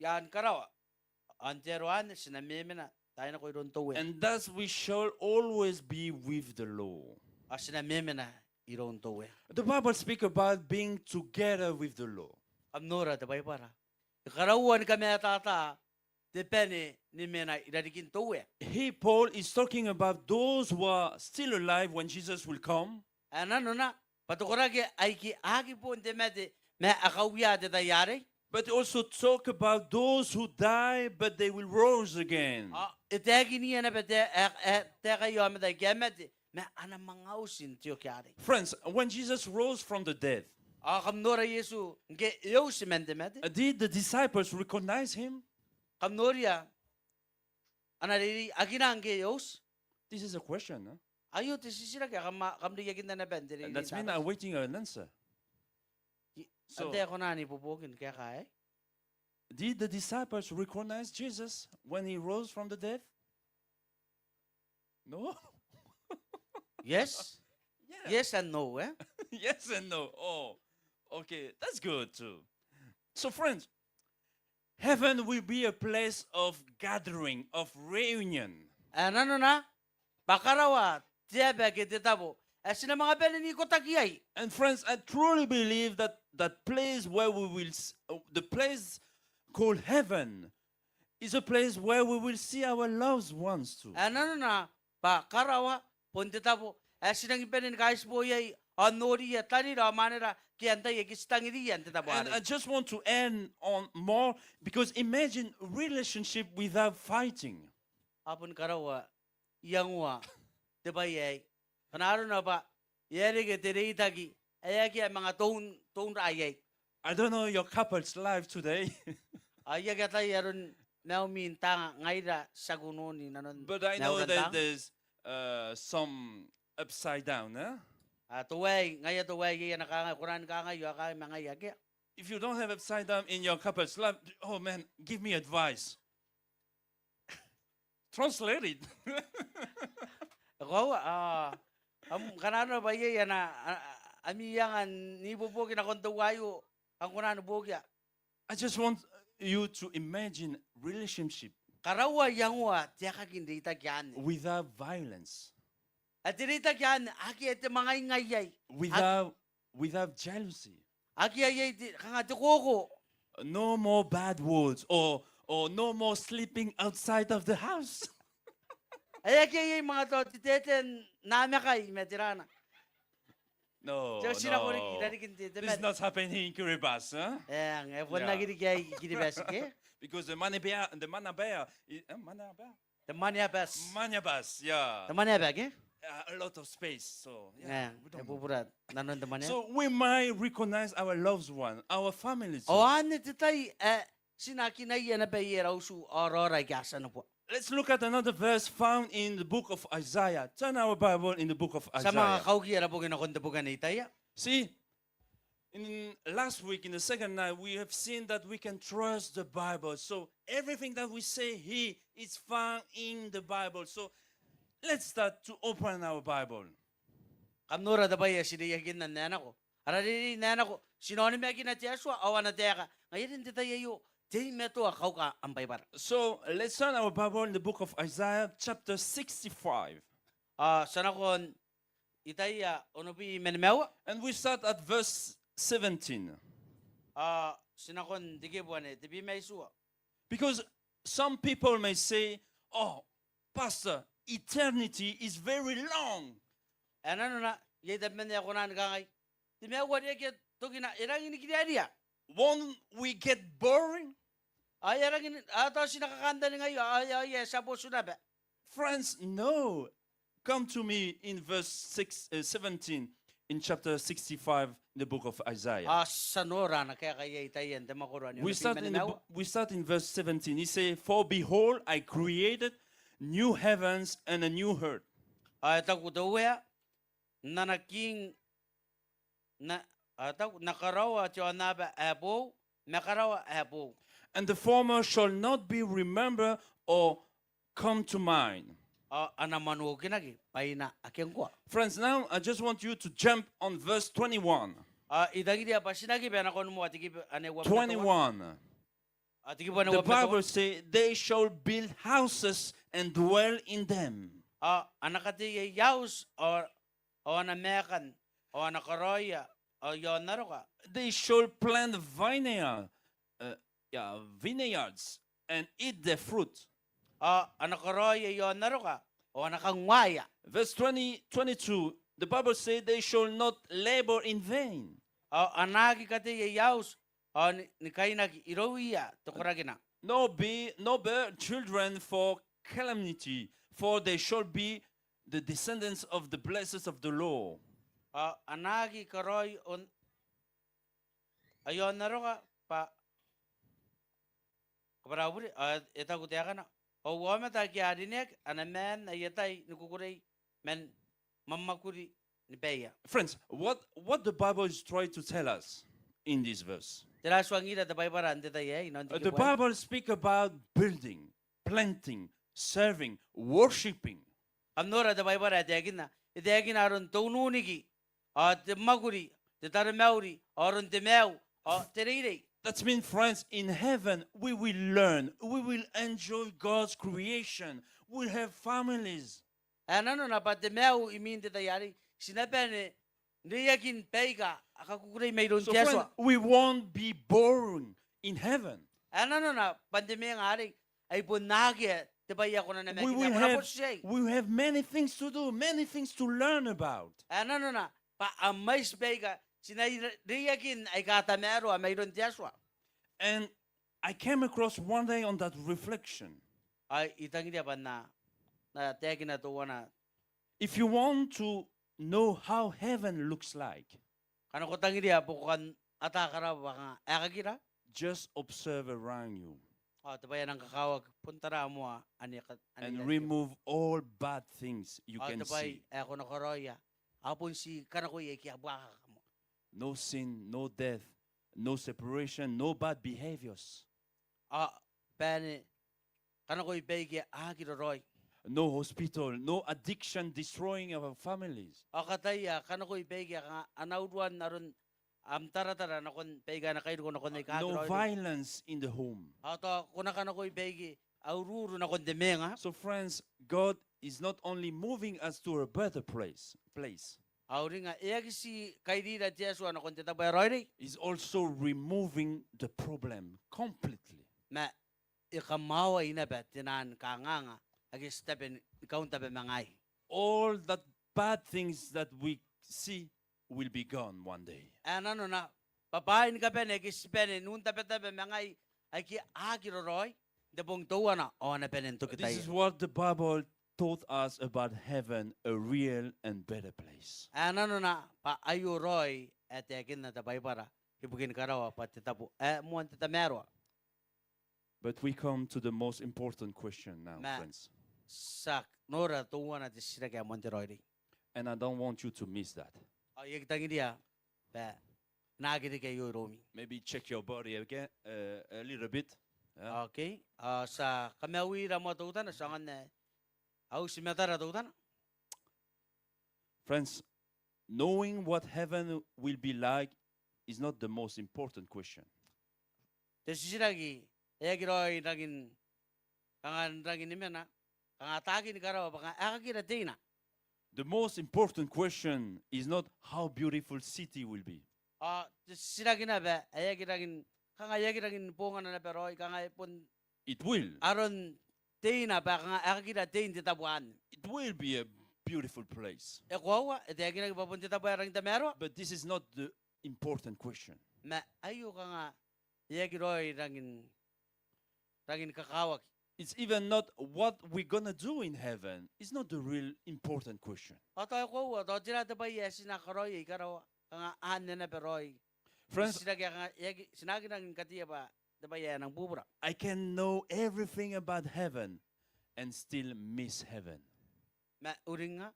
i aan karawa. Ao n te aro anne ti na memena taai nako iroun te Uea." And thus we shall always be with the Lord. Ao ti na memena iroun te Uea. The Bible speak about being together with the Lord. Kam nora te Baibara. E karaua ni kamatata te bane ni mena i rarikin te Uea. Here Paul is talking about those who are still alive when Jesus will come. Ae nanona bwa te koraki aike a aki bon te mate ma a kauia te tai arei. But also talk about those who die, but they will rose again. Ao e taekinia naba te, e, e, taekaia aomata aike a mate ma a na manga uti n te oki arei. Friends, when Jesus rose from the dead, ao kam nora Iesu ngke e uti man te mate, uh, did the disciples recognize him? Kam noria ana reirei akina ngke e uti? This is a question, huh? Aio te titiraki ae kam, kam reiakinna naba n te reirei. And that means I'm waiting an answer. I, so, antai ae kona n ibuobuoki ni kaeka aei? Did the disciples recognize Jesus when he rose from the dead? No? Yes. Yeah. Yes and no, eh? Yes and no. Oh, okay. That's good too. So, friends, heaven will be a place of gathering, of reunion. Ae nanona bwa karawa te aba ke te tabo ae ti na manga bane n ikotaki iai. And friends, I truly believe that that place where we will s-, uh, the place called heaven is a place where we will see our loved ones too. Ae nanona bwa karawa bon te tabo ae ti nangi bane ni kaitibo iai ao n noriia tarira ao mwanera ke antai aike ti tangiriia n te tabo arei. And I just want to end on more, because imagine relationship without fighting. Ao bon karaua iangoa te bwai aei. Ngkana arona bwa e a reke te reitaki ae akea manga toun, toun ra iai. I don't know your couple's life today. Ao I aki ataia aron maiumi n taanga ngaira ti a kunoni nanon maiura n taanga. But I know that there's, uh, some upside down, eh? Ao teuaei, ngaia teuaei iai ana kangai, ko kona ni kangai ao kangai ma ngaia akea. If you don't have upside down in your couple's life, oh man, give me advice. Translate it. E koaua, a, am, ngkana arona bwa iai ana, a, a, ami anga n ibuobuoki nakon teuaio, kam kona ni buokia. I just want you to imagine relationship. Karaua iangoa te aekaki n reitaki anne. Without violence. Ae te reitaki anne, akea te mangainga iai. Without, without jealousy. Akea iai te, kanga te koko. No more bad words or, or no more sleeping outside of the house. Ae akea iai manga tao te tete n namakai ma te rana. No, no. This is not happening in Kiribati, huh? Eng, e bon aki riki aei i Kiribati ke? Because the Manabea, the Manabea, i-, eh, Manabea? The Maneabas. Maneabas, yeah. The Maneaba ke? Uh, a lot of space, so, yeah, we don't know. Eng, e bubura nanon te Maneaba. So we might recognize our loved one, our families. Ao anne te tai ae ti na kinaia naba iai ara utu ao raora aika a tia n neboa. Let's look at another verse found in the book of Isaiah. Turn our Bible in the book of Isaiah. Ti a manga kaukia ara boki nakon te boki ae Itaia. See, in last week, in the second night, we have seen that we can trust the Bible. So everything that we say here is found in the Bible. So let's start to open our Bible. Kam nora te bwai ae ti reiakinna n ae nako. Ara reirei n ae nako, ti na onimakina te Atua ao ana taeka. Ngaia are n te tai aio, teimatoa kauka am Baibara. So let's turn our Bible in the book of Isaiah, chapter sixty-five. Ao ti a nakon Itaia onobwi ma nimaua. And we start at verse seventeen. Ao ti nakon te kibu ae tebwi ma itiua. Because some people may say, "Oh, Pastor, eternity is very long." Ae nanona, iai tabeman ae kona ni kangai, te maiu are akea tokina e rangi ni kiriaria. Won't we get boring? Ao e a rangi ni, ao tao ti na kakantaningaia, ao, ao e a tia botu naba. Friends, no. Come to me in verse six, uh, seventeen in chapter sixty-five in the book of Isaiah. Ao ti a nora ana kaeka iai Itaia n te mwakoro ae onobwi ma nimaua. We start in the bo-, we start in verse seventeen. He say, "For behold, I created new heavens and a new earth." Ao e taku te Uea, N na king, N na, ao e taku, N na karaoa te aonnaba ae boou ma karawa ae boou. And the former shall not be remembered or come to mind. Ao a na mwanuokinaki bwaina ake ngkoa. Friends, now I just want you to jump on verse twenty-one. Ao I tangiria bwa ti na kiba nakon moa te kibu ae uabwi ma teuana. Twenty-one. Ao te kibu ae uabwi ma teuana. The Bible say, "They shall build houses and dwell in them." Ao a na katei aia auti ao, ao a na maakan, ao a na karaoia, ao i aon aroka. They shall plant vineyard, uh, yeah, vineyards and eat their fruit. Ao a na karaoia i aon aroka, ao a na kang uaia. Verse twenty, twenty-two, the Bible say, "They shall not labor in vain." Ao a na aki katei aia auti, ao ni, ni kainaki irouia te korakina. "Nor be, nor bear children for calamity, for they shall be the descendants of the blessed of the Lord." Ao a na aki karaoi on, i aon aroka bwa, kabwara au bure, ao e taku taekana, "Ao aomata ake a rineaki a na maan aia tai ni kukurei man mwamwakuri ni baia." Friends, what, what the Bible is trying to tell us in this verse? Tera ae tuangira te Baibara n te tai aei, inanon te kibu aei? Uh, the Bible speak about building, planting, serving, worshipping. Kam nora te Baibara ae taekinna, e taekina aron te ununiki, ao te mwakuri, te taromauri, ao aron te maiu, ao te reirei. That means, friends, in heaven, we will learn, we will enjoy God's creation, we'll have families. Ae nanona bwa te maiu imwin te tai arei, ti na bane n reiakin baika a kakukurei mairoun te Atua. So, friends, we won't be boring in heaven. Ae nanona bwa n te mwenga arei, ai bon akea te bwai ae ko na namakinna, ko na botiai. We will have many things to do, many things to learn about. Ae nanona bwa a mwaiti baika ti na reiakin aika tamaroa mairoun te Atua. And I came across one day on that reflection. Ao I tangiria bwa N na, N na taekina teuana. If you want to know how heaven looks like, Kanga ko tangiria bwa ko kan ata karawa bwa kanga aekakira. Just observe around you. Ao te bwai ae nang kakawaki bon tara moa ane ka-, ane and remove all bad things you can see. Ao te bwai ae ko na karaoia, ao bon ti kanakoia aike a buakaka moa. No sin, no death, no separation, no bad behaviors. Ao bane kanakoi baike a aki raraoi. No hospital, no addiction destroying our families. Ao kataia kanakoi baike a kanga a na uruan aron am taratara nakon baike a na kairiko nakon aika aki raoiroi. No violence in the home. Ao tao ko na kanakoi baike a uruuru nakon te mwenga. So friends, God is not only moving us to a better place, place. Ao uringa, e aki ti kairira te Atua nakon te tabo ae raoiroi. Is also removing the problem completely. Ma e kamwaeai naba te naan kanganga ake ti tabe ni kauntabe ma ngaai. All that bad things that we see will be gone one day. Ae nanona bwa bwaai ni kabane ake ti bane n untabetabe ma ngaai aike a aki raraoi, n te bong teuana ao a na bane n toki taian. This is what the Bible taught us about heaven, a real and better place. Ae nanona bwa aio raoi ae taekinna te Baibara ibukin karawa bwa te tabo ae moan te tamaroa. But we come to the most important question now, friends. Ma ti a nora teuana te titiraki ae moan te raoiroi. And I don't want you to miss that. Ao I aki tangiria bwa e na aki reke aio iroumi. Maybe check your body again, uh, a little bit. Yeah. Okay. Ao ti a kamaiuira moa teutana, ti aonga n auti matara teutana. Friends, knowing what heaven will be like is not the most important question. Te titiraki ae aki raoi n rangi n, kanga n rangi ni mena, kanga ataakin karawa bwa kanga aekakira teina. The most important question is not how beautiful city will be. Ao te titiraki naba ae aki rangi n, kanga e aki rangi ni bongana naba raoi, kanga e bon It will. Aron teina bwa kanga aekakira tein te tabo anne. It will be a beautiful place. E koaua, e taekinaki bwa bon te tabo ae rangi n tamaroa. But this is not the important question. Ma aio kanga e aki raoi rangi n, rangi ni kakawaki. It's even not what we're gonna do in heaven. It's not the real important question. Ao tao e koaua, tao tera te bwai ae ti na karaoia i karawa, kanga anne naba raoi. Friends, ti na aki, ti na aki rangi ni kataia bwa te bwai ae nang bubura. I can know everything about heaven and still miss heaven. Ma uringa,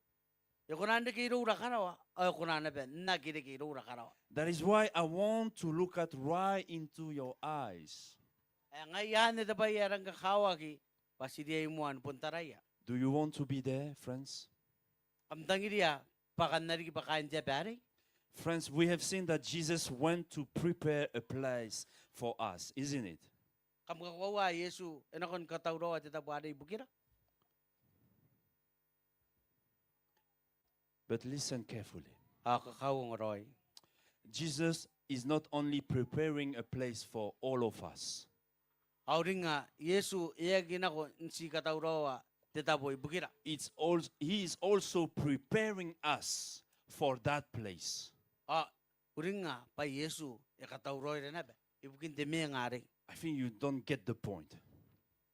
e kona n reke iroura karawa, ao e kona naba n aki reke iroura karawa. That is why I want to look at right into your eyes. Ae ngaia anne te bwai ae rang kakawaki bwa ti riai moa ni bon taraia. Do you want to be there, friends? Kam tangiria bwa kam na riki bwa kaain te aba arei? Friends, we have seen that Jesus went to prepare a place for us, isn't it? Kam kakoaua Iesu e nako ni katauraoa te tabo arei ibukira. But listen carefully. Ao kakauongo raoi. Jesus is not only preparing a place for all of us. Ao uringa Iesu e aki nako n ti katauraoa te tabo ibukira. It's al-, he is also preparing us for that place. Ao uringa bwa Iesu e katauraoira naba ibukin te mwenga arei. I think you don't get the point.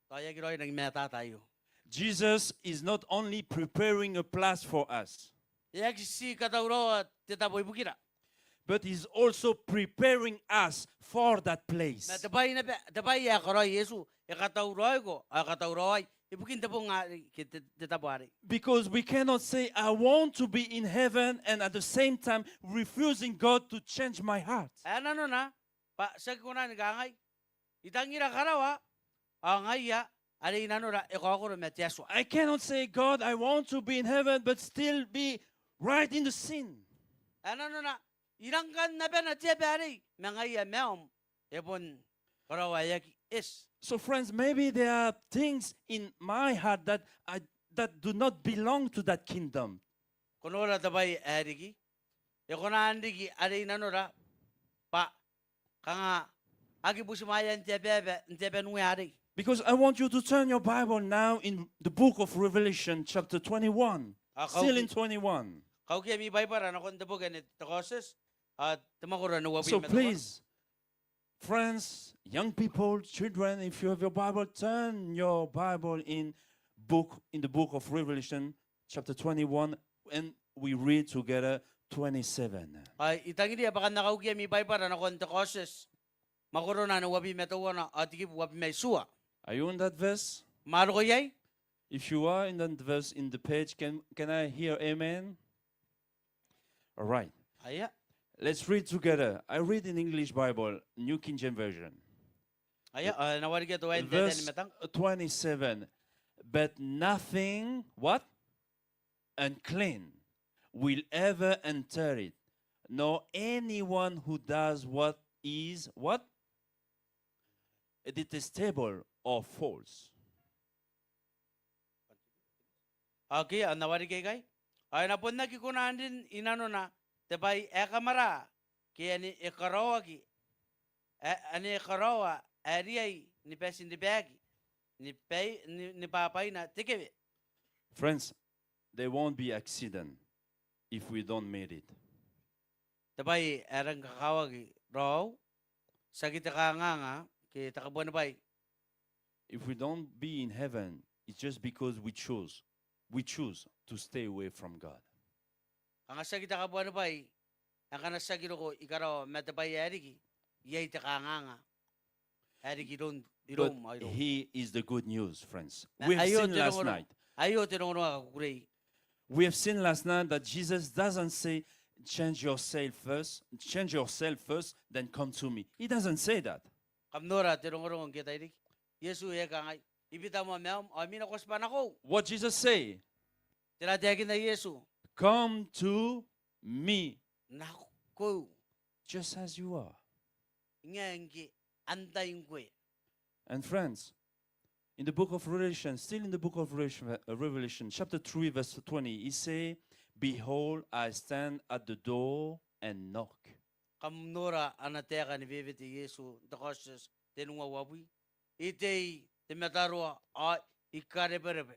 Tao e aki raoi rangi ni matata aio. Jesus is not only preparing a place for us. E aki ti katauraoa te tabo ibukira. But he's also preparing us for that place. Ma te bwai naba, te bwai ae karaoia Iesu, e katauraoiko, ao e katauraoi ibukin te bong arei, ke te, te tabo arei. Because we cannot say, "I want to be in heaven," and at the same time refusing God to change my heart. Ae nanona, bwa ti aki kona ni kangai, I tangira karawa, ao ngaia are I nanora e kaokoro ma te Atua. I cannot say, "God, I want to be in heaven," but still be right in the sin. Ae nanona, I rang kan abana te aba arei, ma ngaia maium e bon karawa ae aki eti. So friends, maybe there are things in my heart that I, that do not belong to that kingdom. Ko nora te bwai ae riki. E kona n riki are I nanora bwa kanga aki butimwaea n te aba, n te aba n uea arei. Because I want you to turn your Bible now in the book of Revelation, chapter twenty-one. Still in twenty-one. Kaukia ami Baibara nakon te boki ae te Kaotioti, ao te mwakoro ae uabwi ma teuana. So please, friends, young people, children, if you have your Bible, turn your Bible in book, in the book of Revelation, chapter twenty-one, and we read together twenty-seven. Ao I tangiria bwa kam na kauki ami Baibara nakon te Kaotioti, mwakorona ae uabwi ma teuana ao te kibu uabwi ma itiua. Are you on that verse? Ma roko iai? If you are in that verse in the page, can, can I hear amen? All right. Aia. Let's read together. I read in English Bible, New King James Version. Aia, ao e na wareka teuaei n te taetae ni matang. Verse twenty-seven. But nothing, what? Unclean will ever enter it, nor anyone who does what is, what? Detestable or false. Okay, ao N na wareka ikai. Ao e na bon aki kona n rin i nanona te bwai ae kamwara, ke ane e karaoaki, a-, ane e karaoa ae riai ni bati n ribaaki, ni bwai-, ni, ni bwabwaina te kewe. Friends, there won't be accident if we don't meet it. Te bwai ae rangi kakawaki raou, tiaki te kanganga ke te kabuanibwai. If we don't be in heaven, it's just because we choose, we choose to stay away from God. Kanga tiaki te kabuanibwai, ngkana ti aki roko i karawa ma te bwai ae riki, iai te kanganga ae riki iroun, iroum ao iroum. But he is the good news, friends. We have seen last night. Aio te rongorongo ae kukurei. We have seen last night that Jesus doesn't say, "Change yourself first, change yourself first, then come to me." He doesn't say that. Kam nora te rongorongo ngke e tairiki. Iesu e kangai, "I bita moa maium, ao mi na ko tibwa nakoiu." What Jesus say? Tera taekinna Iesu? "Come to me." Nakoiu. Just as you are. Ngaia ngke antai ngkoe. And friends, in the book of Revelation, still in the book of Revelation, uh, Revelation, chapter three, verse twenty, he say, "Behold, I stand at the door and knock." Kam nora ana taeka ni wewete Iesu, n te Kaotioti tenua uabwi. I tei te mataroa ao I karebwerebwe.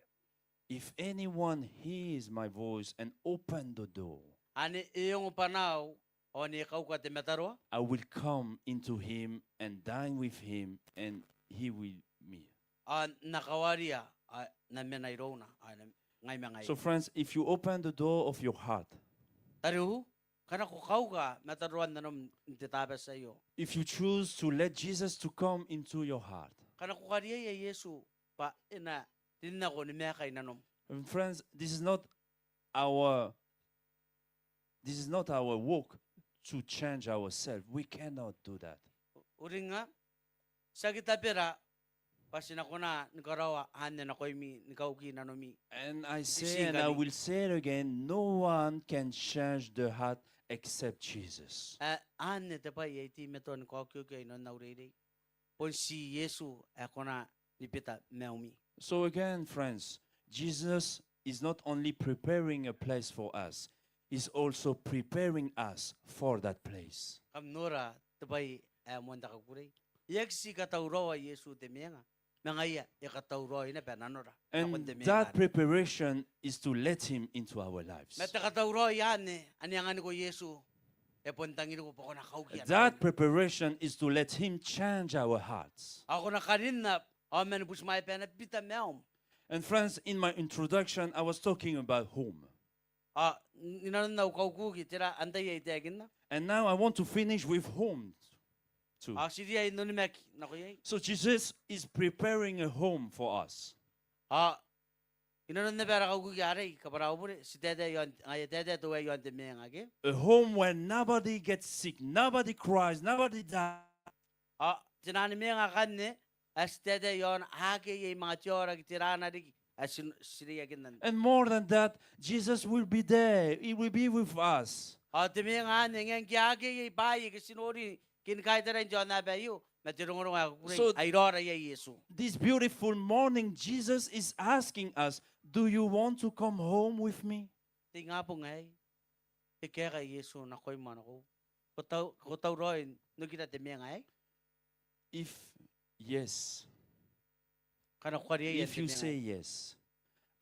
If anyone hears my voice and open the door, ane e ongo bwanaau ao ane e kauka te mataroa, I will come into him and dine with him and he with me. Ao N na kawaria, ao N na mena irouna, ao ngai ma ngaia. So friends, if you open the door of your heart, tariu, ngkana ko kauka mataroan nanom n te Tabati aio. If you choose to let Jesus to come into your heart. Ngkana ko kariaia Iesu bwa e na rin nako ni maeka i nanom. And friends, this is not our, this is not our work to change ourselves. We cannot do that. Uringnga, tiaki tabera bwa ti na kona ni karaoa anne nakoimi ni kauki nanomi. And I say, and I will say it again, no one can change the heart except Jesus. Ae anne te bwai ae I teimatoa ni kaokiokia inanon au reirei. Bon ti Iesu ae kona ni bita maiumi. So again, friends, Jesus is not only preparing a place for us, he's also preparing us for that place. Kam nora te bwai ae moan te kakukurei. E aki ti katauraoa Iesu te mwenga, ma ngaia e katauraoi naba nanora nakon te mwenga. And that preparation is to let him into our lives. Ma te katauraoi anne, ane e anganiko Iesu, e bon tangiriko bwa ko na kaukia nakoimi. That preparation is to let him change our hearts. Ao ko na karinna, ao man butimwaea bwa e na bita maium. And friends, in my introduction, I was talking about home. Ao n-, inanon au kaukuki, tera antai ae I taekinna. And now I want to finish with home too. Ao ti riai n onimaki nako iai. So Jesus is preparing a home for us. Ao inanon naba ara kaukuki arei, kabwara au bure, ti taetae iaon, ngaia taetae teuaei iaon te mwenga, ke? A home where nobody gets sick, nobody cries, nobody dies. Ao te naan mwenga akanne ae ti taetae iaona, akea iai manga te aoraki, tera ae na riki, ae ti, ti reiakinna. And more than that, Jesus will be there. He will be with us. Ao te mwenga anne, e ngae ngke akea iai bwaai ake ti nori ke ni kaitarai n te aonnaba aio, ma te rongorongo ae kukurei, ai raora iai Iesu. So, this beautiful morning, Jesus is asking us, "Do you want to come home with me?" Te ingabong aei, e kaeka Iesu nakoim ao nakoiu, "Ko tau-, ko tauraoi n okira te mwenga aei?" If yes, ngkana ko kariaia te mwenga aei. If you say yes,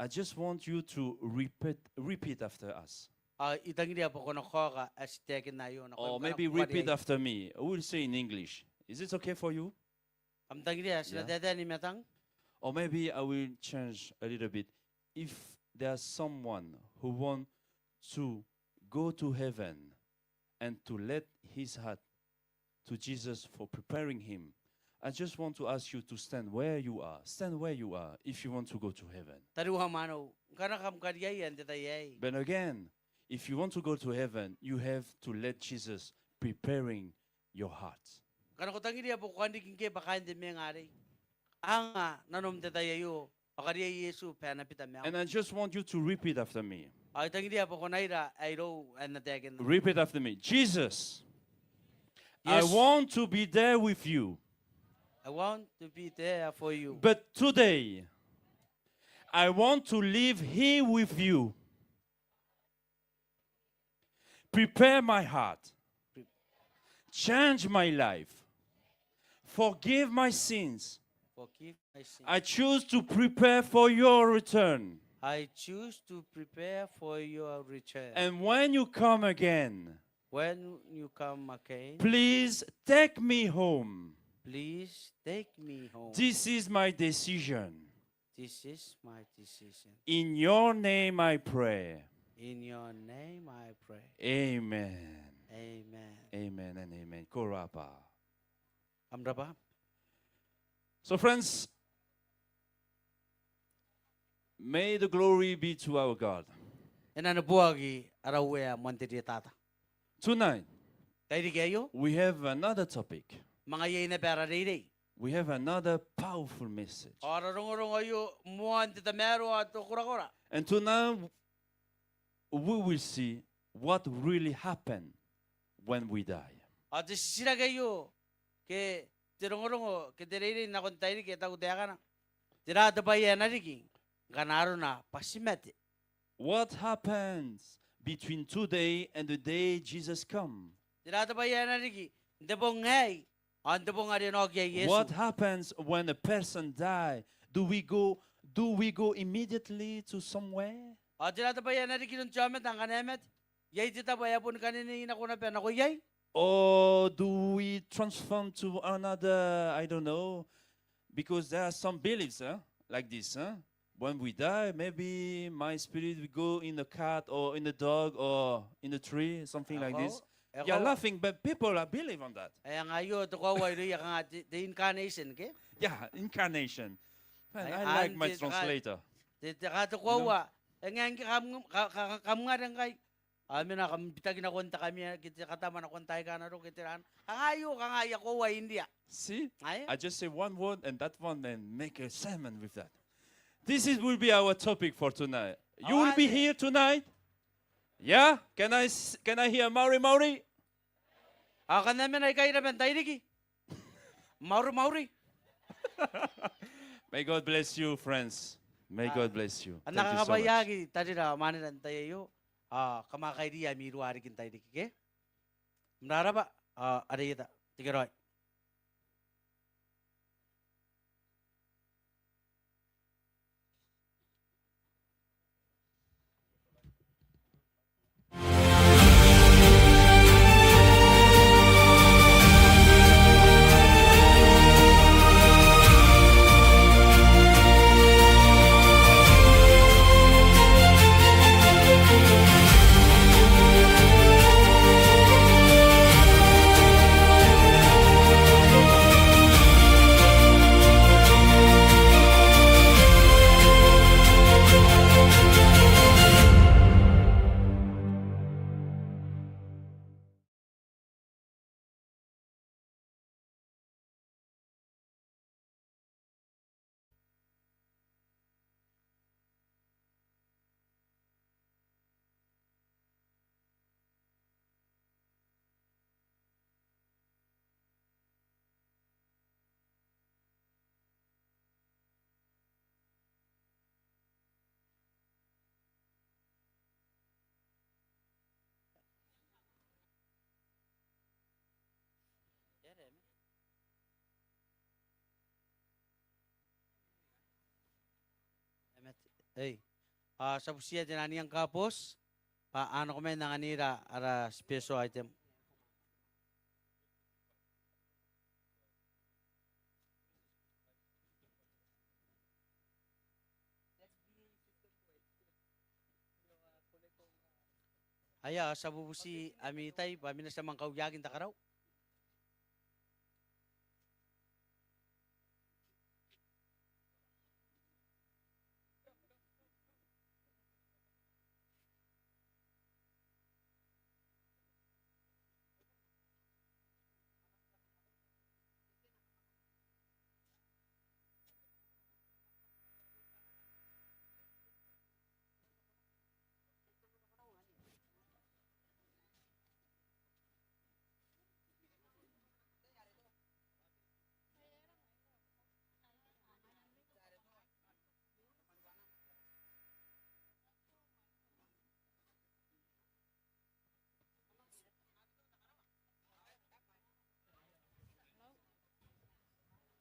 I just want you to repeat, repeat after us. Ao I tangiria bwa ko na kaoka ae ti taekinna aio nakoim ngkana ko kariaia. Or maybe repeat after me. I will say in English. Is it okay for you? Kam tangiria, ti na taetae n I-Matang. Or maybe I will change a little bit. If there's someone who want to go to heaven and to let his heart to Jesus for preparing him, I just want to ask you to stand where you are. Stand where you are if you want to go to heaven. Tariu ao mwaneu, ngkana kam kariaia n te tai aei. But again, if you want to go to heaven, you have to let Jesus preparing your heart. Ngkana ko tangiria bwa ko kan riki ngkoe bwa kaain te mwenga arei, anga nanom n te tai aio ao kariaia Iesu bwa e na bita meam. And I just want you to repeat after me. Ao I tangiria bwa ko na ira ae irou ae N na taekinna. Repeat after me. Jesus, I want to be there with you. I want to be there for you. But today, I want to live here with you. Prepare my heart. Change my life. Forgive my sins. Forgive my sins. I choose to prepare for your return. I choose to prepare for your return. And when you come again, when you come again, please take me home. Please take me home. This is my decision. This is my decision. In your name I pray. In your name I pray. Amen. Amen. Amen and amen. Ko rabwa. Kam rabwa. So, friends, may the glory be to our God. E na neboaki ara Uea moan te rietata. Tonight, tairiki aio, we have another topic. Manga iai naba ara reirei. We have another powerful message. Ao ara rongorongo aio moan te tamaroa ao te korakora. And tonight, we will see what really happened when we die. Ao te titiraki aio ke te rongorongo ke te reirei nakon tairiki e taku taekana: Tera te bwai ae na riki ngkana arona bwa ti mate? What happens between today and the day Jesus come? Tera te bwai ae na riki n te bong aei ao n te bong are e na oki iai Iesu? What happens when a person die? Do we go, do we go immediately to somewhere? Ao tera te bwai ae na riki iroun te aomata ngkana e mate? Iai te tabo ae e boni kanenei nako naba nako iai? Or do we transform to another, I don't know, because there are some beliefs, eh, like this, eh? When we die, maybe my spirit will go in a cat or in a dog or in a tree, something like this. You are laughing, but people are believe on that. Ae ngaia aio te koaua irouia kanga te, te incarnation, ke? Yeah, incarnation. Man, I like my translator. Te, te, te koaua. E ngae ngke kam, ka, ka, ka, kam ngare ngkai. Ao mena kam bitaki nakon te kamea ke te katama nakon taai aika a na roko ke tera. Kanga aio, kanga aia koaua India. See? I just say one word and that one and make a sermon with that. This is, will be our topic for tonight. You will be here tonight? Yeah? Can I s-, can I hear mauri mauri? Ao kam na mena ikai naba n tairiki? Mauri mauri. May God bless you, friends. May God bless you. Thank you so much. Kam na kakabwaiaaki tarira ao mwanera n tai aio. Ao kam a kairi ami irua riki n tairiki, ke? Kam rabwa, ao are i eta. Tekeraoi. Ao ti a butiia te nani ngkai bos bwa a nako mai n anganira ara special item. Aia, ti a bubuti ami tai bwa mena ti a manga kauaki n te karau.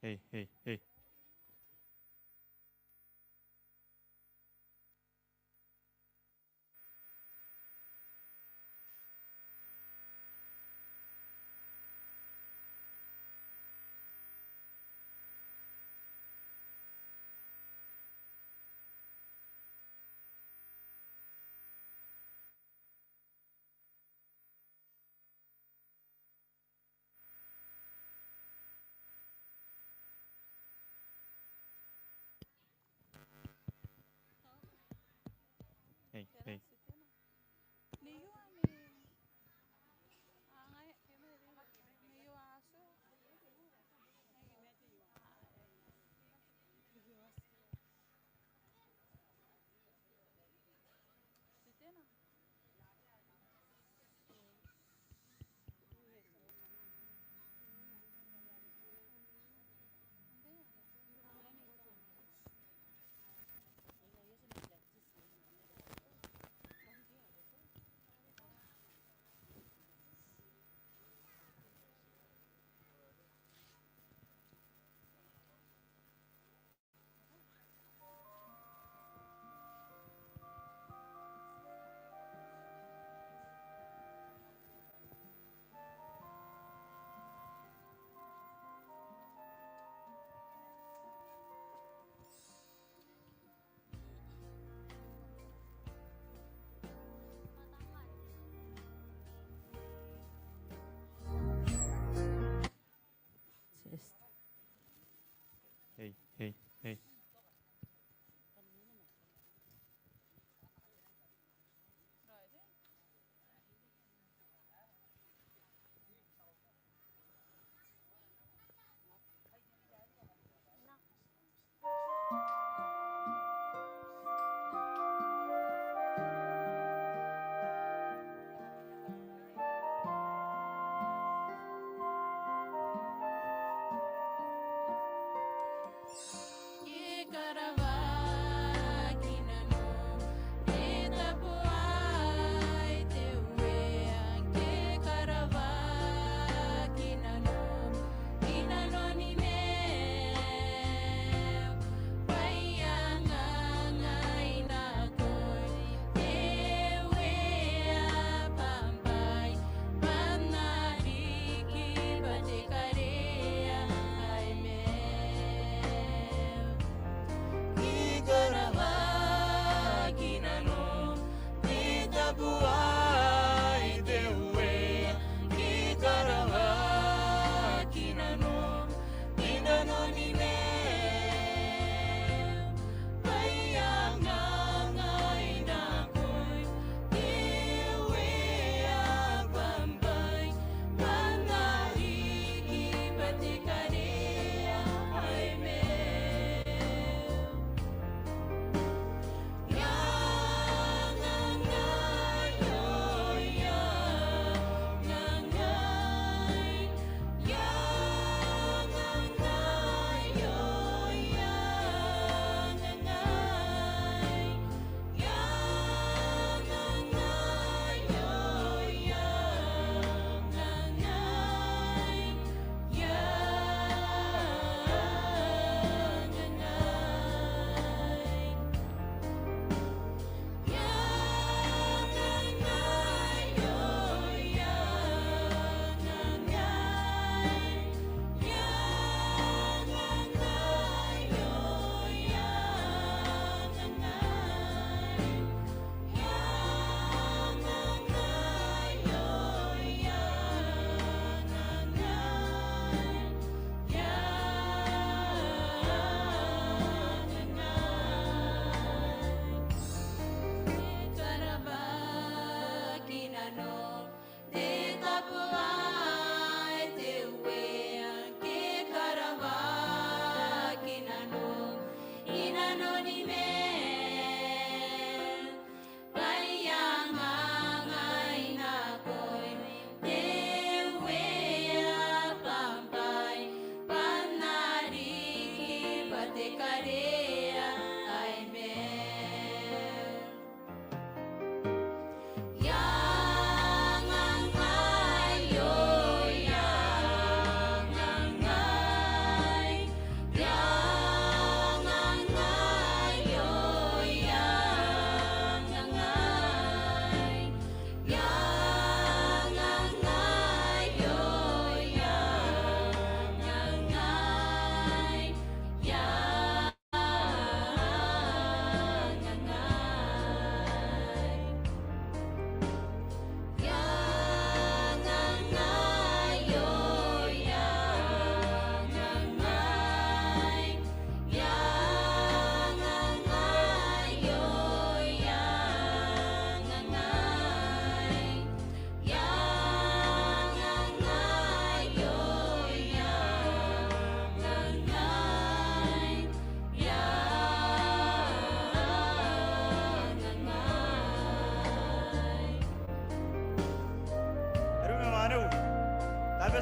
Hei, hei, hei. Hei, hei. Hei, hei, hei.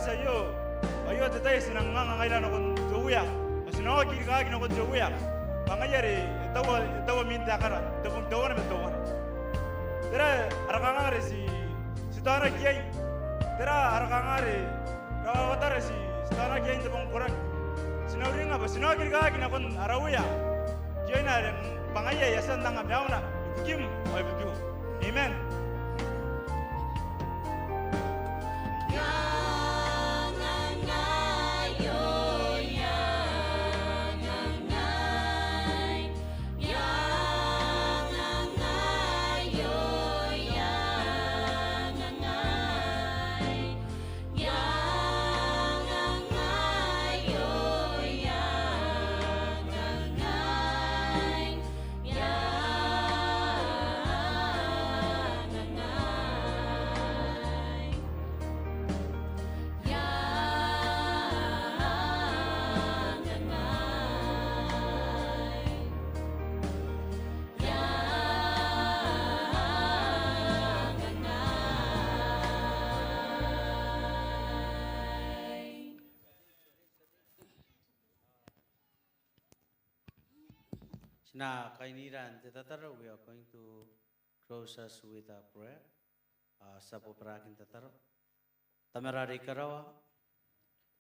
Aio, aio te tai ae ti nang anga ngaira nakon te Uea, ma ti na oki rikaaki nakon te Uea. Bwa ngaia are e taua, e taua mwin taekara n te bong teuana ma teuana. Tera ara kanganga are ti, ti taonaki iai? Tera ara kanganga are rawawata are ti, ti taonaki iai n te bong koraki? Ti na uringa bwa ti na oki rikaaki nakon ara Uea. Kioina are bwa ngaia e a tia n anga maiuna ibukim ao ibukiu. Amen. Ti na kainira n te tataro, we are going to close us with a prayer. Ao ti a bobaraki n tataro. Tamara are i karawa,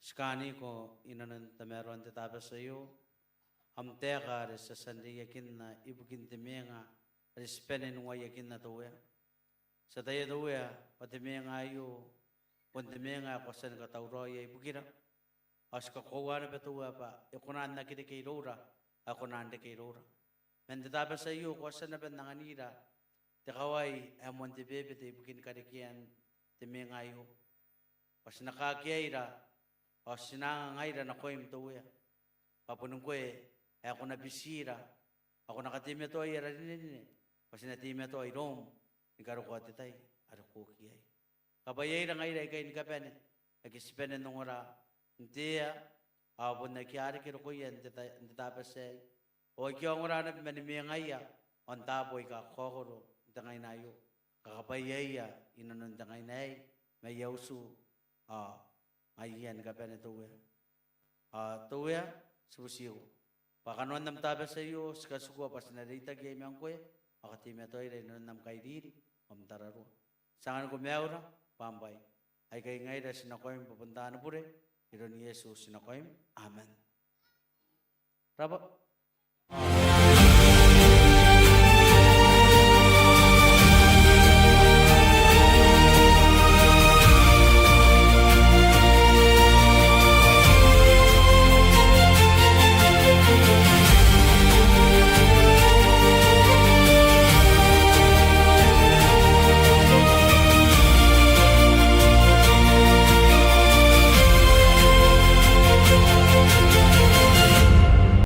ti kaaniko i nanon tamaroan te Tabati aio am taeka are ti a tia n reiakinna ibukin te mwenga are ti bane n uaiakinna, te Uea. Ti ataia, te Uea, bwa te mwenga aio bon te mwenga ae ko a tia ni katauraoia ibukira. Ao ti kakoaua naba, te Uea, bwa e kona n aki reke iroura ae kona n reke iroura. Man te Tabati aio ko a tia naba n anganira te kawai ae moan te bebete ibukin karekean te mwenga aio. Bwa ti na kakeaira ao ti na anga ngaira nakoim, te Uea, bwa boni ngkoe ae ko na bitira ao ko na kateimatoai ara rinerine, bwa ti na teimatoa iroum ni karokoa te tai are ko oki iai. Kabwaiaira ngaira aikai ni kabane ake ti bane n ongora n te ea, ao bon ake a reke rokoia n te ta-, n te Tabati aei, ao aike a ongora naba mani mwengaia ao n taabo aika kakaokoro n te ngaina aio. Kakabwaiaia i nanon te ngaina aei, mai au utu ao ngaia ni kabane, te Uea. Ao, te Uea, ti butiko bwa kanoan am Tabati aio ti katikua bwa ti na reitaki iai ma ngkoe, ao kateimatoaira i nanon am kairiri ao am tararua. Ti anganiko maiura bwa am bwai. Aikai ngaira ti nakoim bwa bon taani bure, iroun Iesu ti nakoim. Amen. Raba.